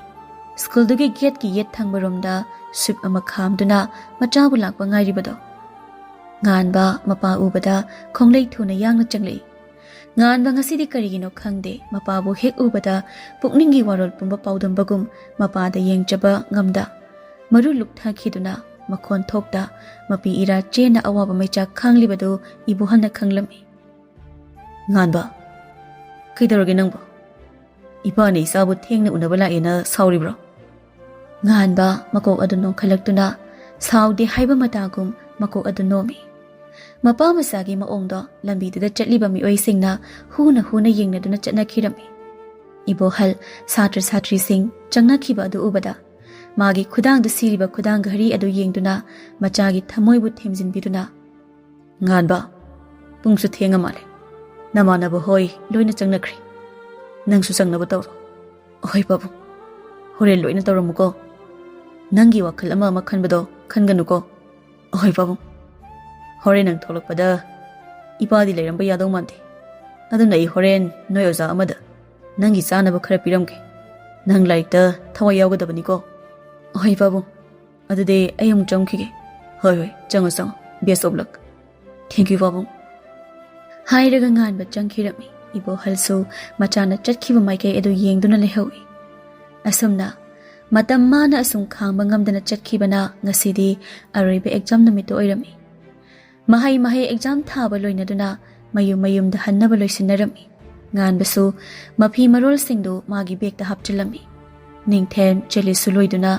ꯁ꯭ꯀꯨꯜꯗꯨꯒꯤ ꯒꯦꯠꯀꯤ ꯌꯦꯠ ꯊꯪꯕꯔꯣꯝꯗ ꯁ꯭ꯋꯤꯞ ꯑꯃ ꯈꯥꯝꯗꯨꯅ ꯃꯆꯥꯕꯨ ꯂꯥꯛꯄ ꯉꯥꯏꯔꯤꯕꯗꯣ꯫ ꯉꯥꯟꯕ ꯃꯄꯥ ꯎꯕꯗ ꯈꯣꯡꯂꯩ ꯊꯨꯅ ꯌꯥꯡꯅ ꯆꯪꯂꯛꯏ꯫ ꯉꯥꯟꯕ ꯉꯁꯤꯗꯤ ꯀꯔꯤꯒꯤꯅꯣ ꯈꯪꯗꯦ, ꯃꯄꯥꯕꯨ ꯍꯦꯛ ꯎꯕꯗ ꯄꯨꯛꯅꯤꯡꯒꯤ ꯋꯥꯔꯣꯜ ꯄꯨꯝꯕ ꯄꯥꯎꯗꯝꯕꯒꯨꯝ ꯃꯄꯥꯗ ꯌꯦꯡꯖꯕ ꯉꯝꯗ ꯃꯔꯨ ꯂꯨꯛꯊꯈꯤꯗꯨꯅ ꯃꯈꯣꯟ ꯊꯣꯛꯇ ꯃꯄꯤ ꯏꯔꯥ ꯆꯦꯟꯅ ꯑꯋꯥꯕ ꯃꯩꯆꯥꯛ ꯈꯥꯡꯂꯤꯕꯗꯨ ꯏꯕꯣꯍꯜꯅ ꯈꯪꯂꯝꯃꯤ꯫ "ꯉꯥꯟꯕ, ꯀꯩꯗꯧꯔꯒꯦ ꯅꯪꯕꯨ? ꯏꯄꯥꯅ ꯏꯆꯥꯕꯨ ꯊꯦꯡꯅ ꯎꯅꯕ ꯂꯥꯛꯑꯦꯅ ꯁꯥꯎꯔꯤꯕ꯭ꯔꯣ?" ꯉꯥꯟꯕ ꯃꯀꯣꯛ ꯑꯗꯨ ꯅꯣꯟꯈꯠꯂꯛꯇꯨꯅ ꯁꯥꯎꯗꯦ ꯍꯥꯏꯕ ꯃꯇꯥꯒꯨꯝ ꯃꯀꯣꯛ ꯑꯗꯨ ꯅꯣꯝꯃꯤ꯫ ꯃꯄꯥ ꯃꯆꯥꯒꯤ ꯃꯑꯣꯡꯗꯣ ꯂꯝꯕꯤꯗꯨꯗ ꯆꯠꯂꯤꯕ ꯃꯤꯑꯣꯏꯁꯤꯡꯅ ꯍꯨꯅ ꯍꯨꯅ ꯌꯦꯡꯅꯗꯨꯅ ꯆꯠꯅꯈꯤꯔꯝꯃꯤ꯫ ꯏꯕꯣꯍꯜ ꯁꯥꯇ꯭ꯔ ꯁꯥꯇ꯭ꯔꯤꯁꯤꯡ ꯆꯪꯅꯈꯤꯕ ꯑꯗꯨ ꯎꯕꯗ ꯃꯥꯒꯤ ꯈꯨꯗꯥꯡꯗ ꯁꯤꯔꯤꯕ ꯈꯨꯗꯥꯡ ꯘꯔꯤ ꯑꯗꯨ ꯌꯦꯡꯗꯨꯅ ꯃꯆꯥꯒꯤ ꯊꯃꯣꯏꯕꯨ ꯊꯦꯝꯖꯤꯟꯕꯤꯗꯨꯅ, "ꯉꯥꯟꯕ, ꯄꯨꯡꯁꯨ ꯊꯦꯡꯉ ꯃꯥꯜꯂꯦ꯫ ꯅꯃꯥꯟꯅꯕ ꯍꯣꯏ ꯂꯣꯏꯅ ꯆꯪꯅꯈ꯭ꯔꯦ꯫ ꯅꯪꯁꯨ ꯆꯪꯅꯕ ꯇꯧꯔꯣ꯫ ꯑꯍꯣꯏ ꯄꯥꯕꯨꯡ, ꯍꯣꯔꯦꯟ ꯂꯣꯏꯅ ꯇꯧꯔꯝꯃꯨꯀꯣ꯫ ꯅꯪꯒꯤ ꯋꯥꯈꯜ ꯑꯃ ꯑꯃ ꯈꯟꯕꯗꯣ ꯈꯟꯒꯅꯨꯀꯣ꯫ ꯑꯍꯣꯏ ꯄꯥꯕꯨꯡ, ꯍꯣꯔꯦꯟ ꯅꯪ ꯊꯣꯛꯂꯛꯄꯗ ꯏꯄꯥꯗꯤ ꯂꯩꯔꯝꯕ ꯌꯥꯗꯧ ꯃꯥꯟꯗꯦ꯫ ꯑꯗꯨꯅ ꯑꯩ ꯍꯣꯔꯦꯟ ꯅꯣꯏ ꯑꯣꯖꯥ ꯑꯃꯗ ꯅꯪꯒꯤ ꯆꯥꯅꯕ ꯈꯔ ꯄꯤꯔꯝꯒꯦ꯫ ꯅꯪ ꯂꯥꯏꯔꯤꯛꯇ ꯊꯋꯥꯏ ꯌꯥꯎꯒꯗꯕꯅꯤꯀꯣ꯫ ꯑꯍꯣꯏ ꯄꯥꯕꯨꯡ, ꯑꯗꯨꯗꯤ ꯑꯩ ꯑꯃꯨꯛ ꯆꯪꯈꯤꯒꯦ꯫ ꯍꯣꯏ ꯍꯣꯏ, ꯆꯪꯉꯣ ꯆꯪꯉꯣ꯫ Best of luck꯫ Thank you ꯄꯥꯕꯨꯡ꯫" ꯍꯥꯏꯔꯒ ꯉꯥꯟꯕ ꯆꯪꯈꯤꯔꯝꯃꯤ꯫ ꯏꯕꯣꯍꯜꯁꯨ ꯃꯆꯥꯅ ꯆꯠꯈꯤꯕ ꯃꯥꯏꯀꯩ ꯑꯗꯨ ꯌꯦꯡꯗꯨꯅ ꯂꯩꯍꯧꯏ꯫ ꯑꯁꯨꯝꯅ ꯃꯇꯝ ꯃꯥꯅ ꯑꯁꯨꯝ ꯈꯥꯡꯕ ꯉꯝꯗꯅ ꯆꯠꯈꯤꯕꯅ ꯉꯁꯤꯗꯤ ꯑꯔꯣꯏꯕ ꯑꯦꯛꯖꯥꯝ ꯅꯨꯃꯤꯠꯇꯨ ꯑꯣꯏꯔꯝꯃꯤ꯫ ꯃꯍꯩ ꯃꯍꯩ ꯑꯦꯛꯖꯥꯝ ꯊꯥꯕ ꯂꯣꯏꯅꯗꯨꯅ ꯃꯌꯨꯝ ꯃꯌꯨꯝꯗ ꯍꯟꯅꯕ ꯂꯣꯏꯁꯤꯟꯅꯔꯝꯃꯤ꯫ ꯉꯥꯟꯕꯁꯨ ꯃꯐꯤ ꯃꯔꯣꯜꯁꯤꯡꯗꯨ ꯃꯥꯒꯤ ꯕꯦꯒꯇ ꯍꯥꯞꯆꯤꯜꯂꯝꯃꯤ꯫ ꯅꯤꯡꯊꯦꯝ ꯖꯦꯂꯤꯁꯁꯨ ꯂꯣꯏꯗꯨꯅ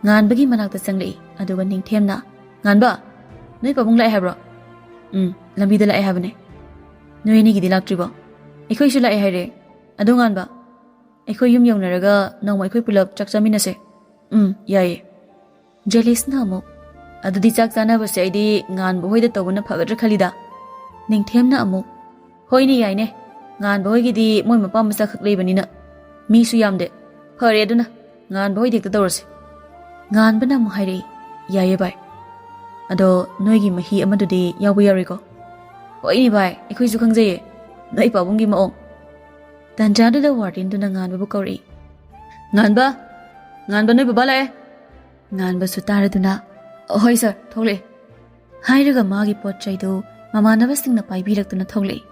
ꯉꯥꯟꯕꯒꯤ ꯃꯅꯥꯛꯇ ꯆꯪꯂꯛꯏ, ꯑꯗꯨꯒ ꯅꯤꯡꯊꯦꯝꯅ, "ꯉꯥꯟꯕ, ꯅꯣꯏ ꯄꯥꯕꯨꯡ ꯂꯥꯛꯑꯦ ꯍꯥꯏꯕ꯭ꯔꯣ?" "ꯎꯝ, ꯂꯝꯕꯤꯗ ꯂꯥꯛꯑꯦ ꯍꯥꯏꯕꯅꯦ꯫ ꯅꯣꯏ ꯑꯅꯤꯒꯤꯗꯤ ꯂꯥꯛꯇ꯭ꯔꯤꯕꯣ?" "ꯑꯩꯈꯣꯏꯁꯨ ꯂꯥꯛꯑꯦ ꯍꯥꯏꯔꯦ꯫ ꯑꯗꯣ ꯉꯥꯟꯕ, ꯑꯩꯈꯣꯏ ꯌꯨꯝ ꯌꯧꯅꯔꯒ ꯅꯣꯡꯃ ꯑꯩꯈꯣꯏ ꯄꯨꯂꯞ ꯆꯥꯛ ꯆꯥꯃꯤꯟꯅꯁꯦ꯫" "ꯎꯝ, ꯌꯥꯏꯌꯦ꯫" ꯖꯦꯂꯤꯁꯅ ꯑꯃꯨꯛ, "ꯑꯗꯨꯗꯤ ꯆꯥꯛ ꯆꯥꯅꯕꯁꯦ ꯑꯩꯗꯤ ꯉꯥꯟꯕ ꯍꯣꯏꯗ ꯇꯧꯕꯅ ꯐꯒꯗ꯭ꯔꯥ ꯈꯜꯂꯤꯗ꯫" ꯅꯤꯡꯊꯦꯝꯅ ꯑꯃꯨꯛ, "ꯍꯣꯏꯅꯦ, ꯌꯥꯏꯅꯦ꯫ ꯉꯥꯟꯕ ꯍꯣꯏꯒꯤꯗꯤ ꯃꯣꯏ ꯃꯄꯥ ꯃꯆꯥ ꯈꯛ ꯂꯩꯕꯅꯤꯅ ꯃꯤꯁꯨ ꯌꯥꯝꯗꯦ꯫ ꯐꯔꯦ ꯑꯗꯨꯅ, ꯉꯥꯟꯕ ꯍꯣꯏꯗ ꯍꯦꯛꯇ ꯇꯧꯔꯁꯤ꯫" ꯉꯥꯟꯕꯅ ꯑꯃꯨꯛ ꯍꯥꯏꯔꯛꯏ, "ꯌꯥꯏꯌꯦ ꯚꯥꯏ꯫ ꯑꯗꯣ ꯅꯣꯏꯒꯤ ꯃꯍꯤ ꯑꯃꯗꯨꯗꯤ ꯌꯥꯎꯕ ꯌꯥꯔꯣꯏꯀꯣ?" "ꯍꯣꯏꯅꯦ ꯚꯥꯏ, ꯑꯩꯈꯣꯏꯁꯨ ꯈꯪꯖꯩꯌꯦ ꯅꯣꯏ ꯄꯥꯕꯨꯡꯒꯤ ꯃꯑꯣꯡ꯫" ꯇꯟꯖꯥꯗꯨꯗ ꯋꯥꯔꯗꯦꯟꯗꯨꯅ ꯉꯥꯟꯕꯕꯨ ꯀꯧꯔꯛꯏ꯫ "ꯉꯥꯟꯕ! ꯉꯥꯟꯕ, ꯅꯣꯏ ꯕꯕꯥ ꯂꯥꯛꯑꯦ!" ꯉꯥꯟꯕꯁꯨ ꯇꯥꯔꯗꯨꯅ, "ꯍꯣꯏ ꯁꯥꯔ, ꯊꯣꯛꯂꯛꯑꯦ꯫" ꯍꯥꯏꯔꯒ ꯃꯥꯒꯤ ꯄꯣꯠ ꯆꯩꯗꯨ ꯃꯃꯥꯟꯅꯕꯁꯤꯡꯅ ꯄꯥꯏꯕꯤꯔꯛꯇꯨꯅ ꯊꯣꯛꯂꯛꯏ꯫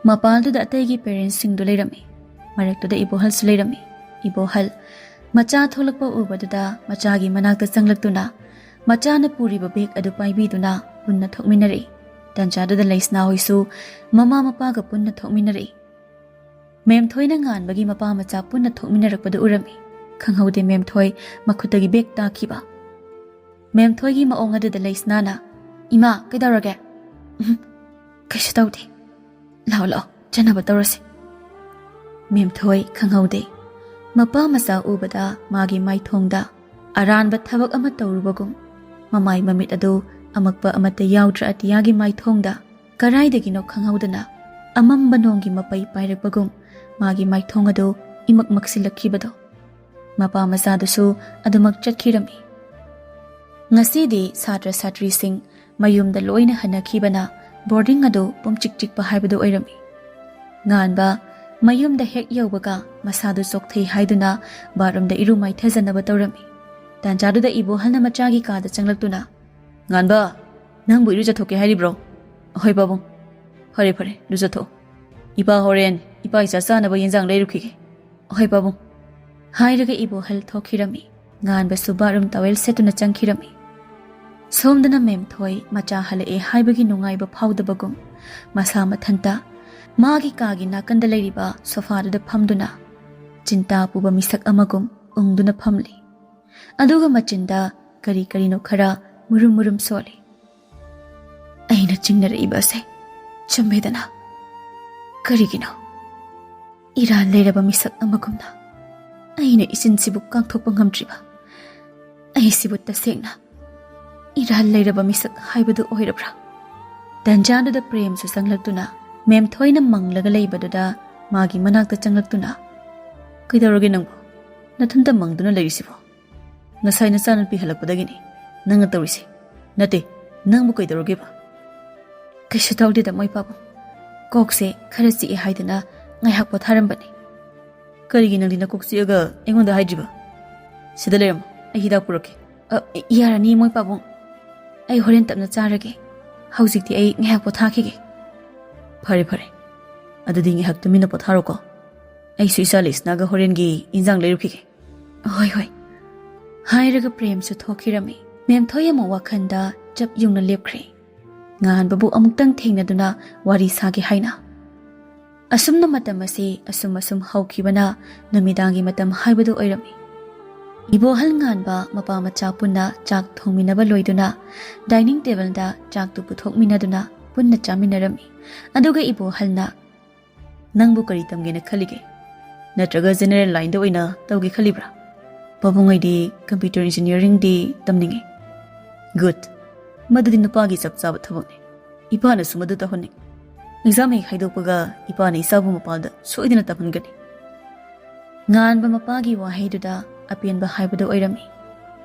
ꯃꯄꯥꯜꯗꯨꯗ ꯑꯇꯩꯒꯤ ꯄꯦꯔꯦꯟꯁꯁꯤꯡꯗꯨ ꯂꯩꯔꯝꯃꯤ꯫ ꯃꯔꯛꯇꯨꯗ ꯏꯕꯣꯍꯜꯁꯨ ꯂꯩꯔꯝꯃꯤ꯫ ꯏꯕꯣꯍꯜ ꯃꯆꯥ ꯊꯣꯛꯂꯛꯄ ꯎꯕꯗꯨꯗ ꯃꯆꯥꯒꯤ ꯃꯅꯥꯛꯇ ꯆꯪꯂꯛꯇꯨꯅ ꯃꯆꯥꯅ ꯄꯨꯔꯤꯕ ꯕꯦꯒ ꯑꯗꯨ ꯄꯥꯏꯕꯤꯗꯨꯅ ꯄꯨꯟꯅ ꯊꯣꯛꯃꯤꯟꯅꯔꯛꯏ꯫ ꯇꯟꯖꯥꯗꯨꯗ ꯂꯩꯁꯅꯥ ꯍꯣꯏꯁꯨ ꯃꯃꯥ ꯃꯄꯥꯒ ꯄꯨꯟꯅ ꯊꯣꯛꯃꯤꯟꯅꯔꯛꯏ꯫ ꯃꯦꯝꯊꯣꯏꯅ ꯉꯥꯟꯕꯒꯤ ꯃꯄꯥ ꯃꯆꯥ ꯄꯨꯟꯅ ꯊꯣꯛꯃꯤꯟꯅꯔꯛꯄꯗꯨ ꯎꯔꯝꯃꯤ꯫ ꯈꯪꯍꯧꯗꯦ ꯃꯦꯝꯊꯣꯏ ꯃꯈꯨꯠꯇꯒꯤ ꯕꯦꯒ ꯇꯥꯈꯤꯕ꯫ ꯃꯦꯝꯊꯣꯏꯒꯤ ꯃꯑꯣꯡ ꯑꯗꯨꯗ ꯂꯩꯁꯅꯥꯅ, "ꯏꯃꯥ, ꯀꯩꯗꯧꯔꯒꯦ?" "ꯎꯝ, ꯀꯩꯁꯨ ꯇꯧꯗꯦ꯫ ꯂꯥꯛꯑꯣ, ꯂꯥꯛꯑꯣ, ꯆꯥꯅꯕ ꯇꯧꯔꯁꯤ꯫" ꯃꯦꯝꯊꯣꯏ ꯈꯪꯍꯧꯗꯦ꯫ ꯃꯄꯥ ꯃꯆꯥ ꯎꯕꯗ ꯃꯥꯒꯤ ꯃꯥꯏꯊꯣꯡꯗ ꯑꯔꯥꯟꯕ ꯊꯕꯛ ꯑꯃ ꯇꯧꯔꯨꯕꯒꯨꯝ, ꯃꯃꯥꯏ ꯃꯃꯤꯠ ꯑꯗꯨ ꯑꯃꯛꯄ ꯑꯃꯠꯇ ꯌꯥꯎꯗ꯭ꯔ ꯑꯇꯤꯌꯥꯒꯤ ꯃꯥꯏꯊꯣꯡꯗ ꯀꯔꯥꯏꯗꯒꯤꯅꯣ ꯈꯪꯍꯧꯗꯅ ꯑꯃꯝꯕ ꯅꯣꯡꯒꯤ ꯃꯄꯩ ꯄꯥꯏꯔꯛꯄꯒꯨꯝ ꯃꯥꯒꯤ ꯃꯥꯏꯊꯣꯡ ꯑꯗꯨ ꯏꯃꯛ ꯃꯛꯁꯤꯜꯂꯛꯈꯤꯕꯗꯣ꯫ ꯃꯄꯥ ꯃꯆꯥꯗꯨꯁꯨ ꯑꯗꯨꯃꯛ ꯆꯠꯈꯤꯔꯝꯃꯤ꯫ ꯉꯁꯤꯗꯤ ꯁꯥꯇ꯭ꯔ ꯁꯥꯇ꯭ꯔꯤꯁꯤꯡ ꯃꯌꯨꯝꯗ ꯂꯣꯏꯅ ꯍꯟꯅꯈꯤꯕꯅ ꯕꯣꯔꯗꯤꯡ ꯑꯗꯨ ꯄꯨꯝꯆꯤꯛ ꯆꯤꯛꯄ ꯍꯥꯏꯕꯗꯨ ꯑꯣꯏꯔꯝꯃꯤ꯫ ꯉꯥꯟꯕ ꯃꯌꯨꯝꯗ ꯍꯦꯛ ꯌꯧꯕꯒ ꯃꯁꯥꯗꯨ ꯆꯣꯛꯊꯩ ꯍꯥꯏꯗꯨꯅ ꯕꯥꯠꯔꯨꯝꯗ ꯏꯔꯨ ꯃꯥꯏꯊꯖꯅꯕ ꯇꯧꯔꯝꯃꯤ꯫ ꯇꯥꯟꯖꯥꯗꯨꯗ ꯏꯕꯣꯍꯜꯅ ꯃꯆꯥꯒꯤ ꯀꯥꯗ ꯆꯪꯂꯛꯇꯨꯅ, "ꯉꯥꯟꯕ, ꯅꯪꯕꯨ ꯏꯔꯨꯖꯊꯣꯛꯀꯦ ꯍꯥꯏꯔꯤꯕ꯭ꯔꯣ?" "ꯍꯣꯏ ꯄꯥꯕꯨꯡ꯫" "ꯐꯔꯦ ꯐꯔꯦ, ꯂꯨꯖꯊꯣꯛꯑꯣ꯫ ꯏꯄꯥ ꯍꯣꯔꯦꯟ ꯏꯄꯥ ꯏꯆꯥ ꯆꯥꯅꯕ ꯌꯦꯟꯖꯥꯡ ꯂꯩꯔꯨꯈꯤꯒꯦ꯫" "ꯍꯣꯏ ꯄꯥꯕꯨꯡ꯫" ꯍꯥꯏꯔꯒ ꯏꯕꯣꯍꯜ ꯊꯣꯛꯈꯤꯔꯝꯃꯤ꯫ ꯉꯥꯟꯕꯁꯨ ꯕꯥꯠꯔꯨꯝ ꯇꯥꯋꯦꯜ ꯁꯦꯠꯇꯨꯅ ꯆꯪꯈꯤꯔꯝꯃꯤ꯫ ꯁꯣꯝꯗꯅ ꯃꯦꯝꯊꯣꯏ ꯃꯆꯥ ꯍꯜꯂꯛꯑꯦ ꯍꯥꯏꯕꯒꯤ ꯅꯨꯡꯉꯥꯏꯕ ꯐꯥꯎꯗꯕꯒꯨꯝ ꯃꯁꯥ ꯃꯊꯟꯇ ꯃꯥꯒꯤ ꯀꯥꯒꯤ ꯅꯥꯀꯟꯗ ꯂꯩꯔꯤꯕ ꯁꯣꯐꯥꯗꯨꯗ ꯐꯝꯗꯨꯅ ꯆꯤꯟꯇꯥ ꯄꯨꯕ ꯃꯤꯁꯛ ꯑꯃꯒꯨꯝ ꯎꯪꯗꯨꯅ ꯐꯝꯂꯤ꯫ ꯑꯗꯨꯒ ꯃꯆꯤꯟꯗ ꯀꯔꯤ ꯀꯔꯤꯅꯣ ꯈꯔ ꯃꯨꯔꯨꯝ ꯃꯨꯔꯨꯝ ꯁꯣꯜꯂꯤ꯫ ꯑꯩꯅ ꯆꯤꯡꯅꯔꯛꯏꯕ ꯑꯁꯦ ꯆꯨꯝꯃꯦꯗꯅ? ꯀꯔꯤꯒꯤꯅꯣ ꯏꯔꯥꯜ ꯂꯩꯔꯕ ꯃꯤꯁꯛ ꯑꯃꯒꯨꯝꯅ ꯑꯩꯅ ꯏꯆꯤꯟꯁꯤꯕꯨ ꯀꯥꯡꯊꯣꯛꯄ ꯉꯝꯗ꯭ꯔꯤꯕ? ꯑꯩꯁꯤꯕꯨ ꯇꯁꯦꯡꯅ ꯏꯔꯥꯜ ꯂꯩꯔꯕ ꯃꯤꯁꯛ ꯍꯥꯏꯕꯗꯨ ꯑꯣꯏꯔꯕ꯭ꯔꯥ? ꯇꯟꯖꯥꯗꯨꯗ ꯄ꯭ꯔꯦꯝꯁꯨ ꯆꯪꯂꯛꯇꯨꯅ ꯃꯦꯝꯊꯣꯏꯅ ꯃꯪꯂꯒ ꯂꯩꯕꯗꯨꯗ ꯃꯥꯒꯤ ꯃꯅꯥꯛꯇ ꯆꯪꯂꯛꯇꯨꯅ, "ꯀꯩꯗꯧꯔꯒꯦ ꯅꯪꯕꯨ? ꯅꯊꯟꯇ ꯃꯪꯗꯨꯅ ꯂꯩꯔꯤꯁꯤꯕꯣ? ꯉꯁꯥꯏ ꯅꯆꯥꯅꯨꯄꯤ ꯍꯜꯂꯛꯄꯗꯒꯤꯅꯤ ꯅꯪꯅ ꯇꯧꯔꯤꯁꯦ꯫ ꯅꯠꯇꯦ, ꯅꯪꯕꯨ ꯀꯩꯗꯧꯔꯒꯦꯕ?" "ꯀꯩꯁꯨ ꯇꯧꯗꯦꯗ ꯃꯣꯏ ꯄꯥꯕꯨꯡ, ꯀꯣꯛꯁꯦ ꯈꯔ ꯆꯤꯛꯑꯦ ꯍꯥꯏꯗꯅ ꯉꯥꯏꯍꯥꯛ ꯄꯣꯊꯥꯔꯝꯕꯅꯤ꯫" "ꯀꯔꯤꯒꯤ ꯅꯪꯗꯤ ꯅꯀꯣꯛ ꯆꯤꯛꯑꯒ ꯑꯩꯉꯣꯟꯗ ꯍꯥꯏꯗ꯭ꯔꯤꯕ? ꯁꯤꯗ ꯂꯩꯔꯝꯃꯣ, ꯑꯩ ꯍꯤꯗꯥꯛ ꯄꯨꯔꯛꯀꯦ꯫" "ꯑ, ꯌꯥꯔꯅꯤ ꯃꯣꯏ ꯄꯥꯕꯨꯡ, ꯑꯩ ꯍꯣꯔꯦꯟ ꯇꯞꯅ ꯆꯥꯔꯒꯦ꯫ ꯍꯧꯖꯤꯛꯇꯤ ꯑꯩ ꯉꯥꯏꯍꯥꯛ ꯄꯣꯊꯥꯈꯤꯒꯦ꯫" "ꯐꯔꯦ ꯐꯔꯦ, ꯑꯗꯨꯗꯤ ꯉꯥꯏꯍꯥꯛ ꯇꯨꯃꯤꯟꯅ ꯄꯣꯊꯥꯔꯣꯀꯣ꯫ ꯑꯩꯁꯨ ꯏꯆꯥ ꯂꯩꯁꯅꯥꯒ ꯍꯣꯔꯦꯟꯒꯤ ꯏꯟꯖꯥꯡ ꯂꯩꯔꯨꯈꯤꯒꯦ꯫" "ꯍꯣꯏ ꯍꯣꯏ," ꯍꯥꯏꯔꯒ ꯄ꯭ꯔꯦꯝꯁꯨ ꯊꯣꯛꯈꯤꯔꯝꯃꯤ꯫ ꯃꯦꯝꯊꯣꯏ ꯑꯃꯨꯛ ꯋꯥꯈꯜꯗ ꯆꯞ ꯌꯨꯡꯅ ꯂꯦꯞꯈ꯭ꯔꯦ꯫ ꯉꯥꯟꯕꯕꯨ ꯑꯃꯨꯛꯇꯪ ꯊꯦꯡꯅꯗꯨꯅ ꯋꯥꯔꯤ ꯁꯥꯒꯦ ꯍꯥꯏꯅ꯫ ꯑꯁꯨꯝꯅ ꯃꯇꯝ ꯑꯁꯤ ꯑꯁꯨꯝ ꯑꯁꯨꯝ ꯍꯧꯈꯤꯕꯅ ꯅꯨꯃꯤꯗꯥꯡꯒꯤ ꯃꯇꯝ ꯍꯥꯏꯕꯗꯨ ꯑꯣꯏꯔꯝꯃꯤ꯫ ꯏꯕꯣꯍꯜ ꯉꯥꯟꯕ ꯃꯄꯥ ꯃꯆꯥ ꯄꯨꯟꯅ ꯆꯥꯛ ꯊꯣꯡꯃꯤꯟꯅꯕ ꯂꯣꯏꯗꯨꯅ dining tableꯗ ꯆꯥꯛꯇꯨ ꯄꯨꯊꯣꯛꯃꯤꯟꯅꯗꯨꯅ ꯄꯨꯟꯅ ꯆꯥꯃꯤꯟꯅꯔꯝꯃꯤ꯫ ꯑꯗꯨꯒ ꯏꯕꯣꯍꯜꯅ, "ꯅꯪꯕꯨ ꯀꯔꯤ ꯇꯝꯒꯦꯅ ꯈꯜꯂꯤꯒꯦ? ꯅꯠꯇ꯭ꯔꯒ general lineꯗ ꯑꯣꯏꯅ ꯇꯧꯒꯦ ꯈꯜꯂꯤꯕ꯭ꯔꯥ?" "ꯄꯥꯕꯨꯡ, ꯑꯩꯗꯤ computer engineeringꯗꯤ ꯇꯝꯅꯤꯡꯉꯤ꯫" "Good, ꯃꯗꯨꯗꯤ ꯅꯨꯄꯥꯒꯤ ꯆꯞ ꯆꯥꯕ ꯊꯕꯛꯅꯤ꯫ ꯏꯄꯥꯅꯁꯨ ꯃꯗꯨ ꯇꯧꯍꯟꯅꯤꯡ꯫ Exam ꯍꯦꯛ ꯍꯥꯏꯗꯣꯛꯄꯒ ꯏꯄꯥꯅ ꯏꯆꯥꯕꯨ ꯃꯄꯥꯜꯗ ꯁꯣꯏꯗꯅ ꯇꯝꯍꯟꯒꯅꯤ꯫" ꯉꯥꯟꯕ ꯃꯄꯥꯒꯤ ꯋꯥꯍꯩꯗꯨꯗ ꯑꯄꯦꯟꯕ ꯍꯥꯏꯕꯗꯨ ꯑꯣꯏꯔꯝꯃꯤ꯫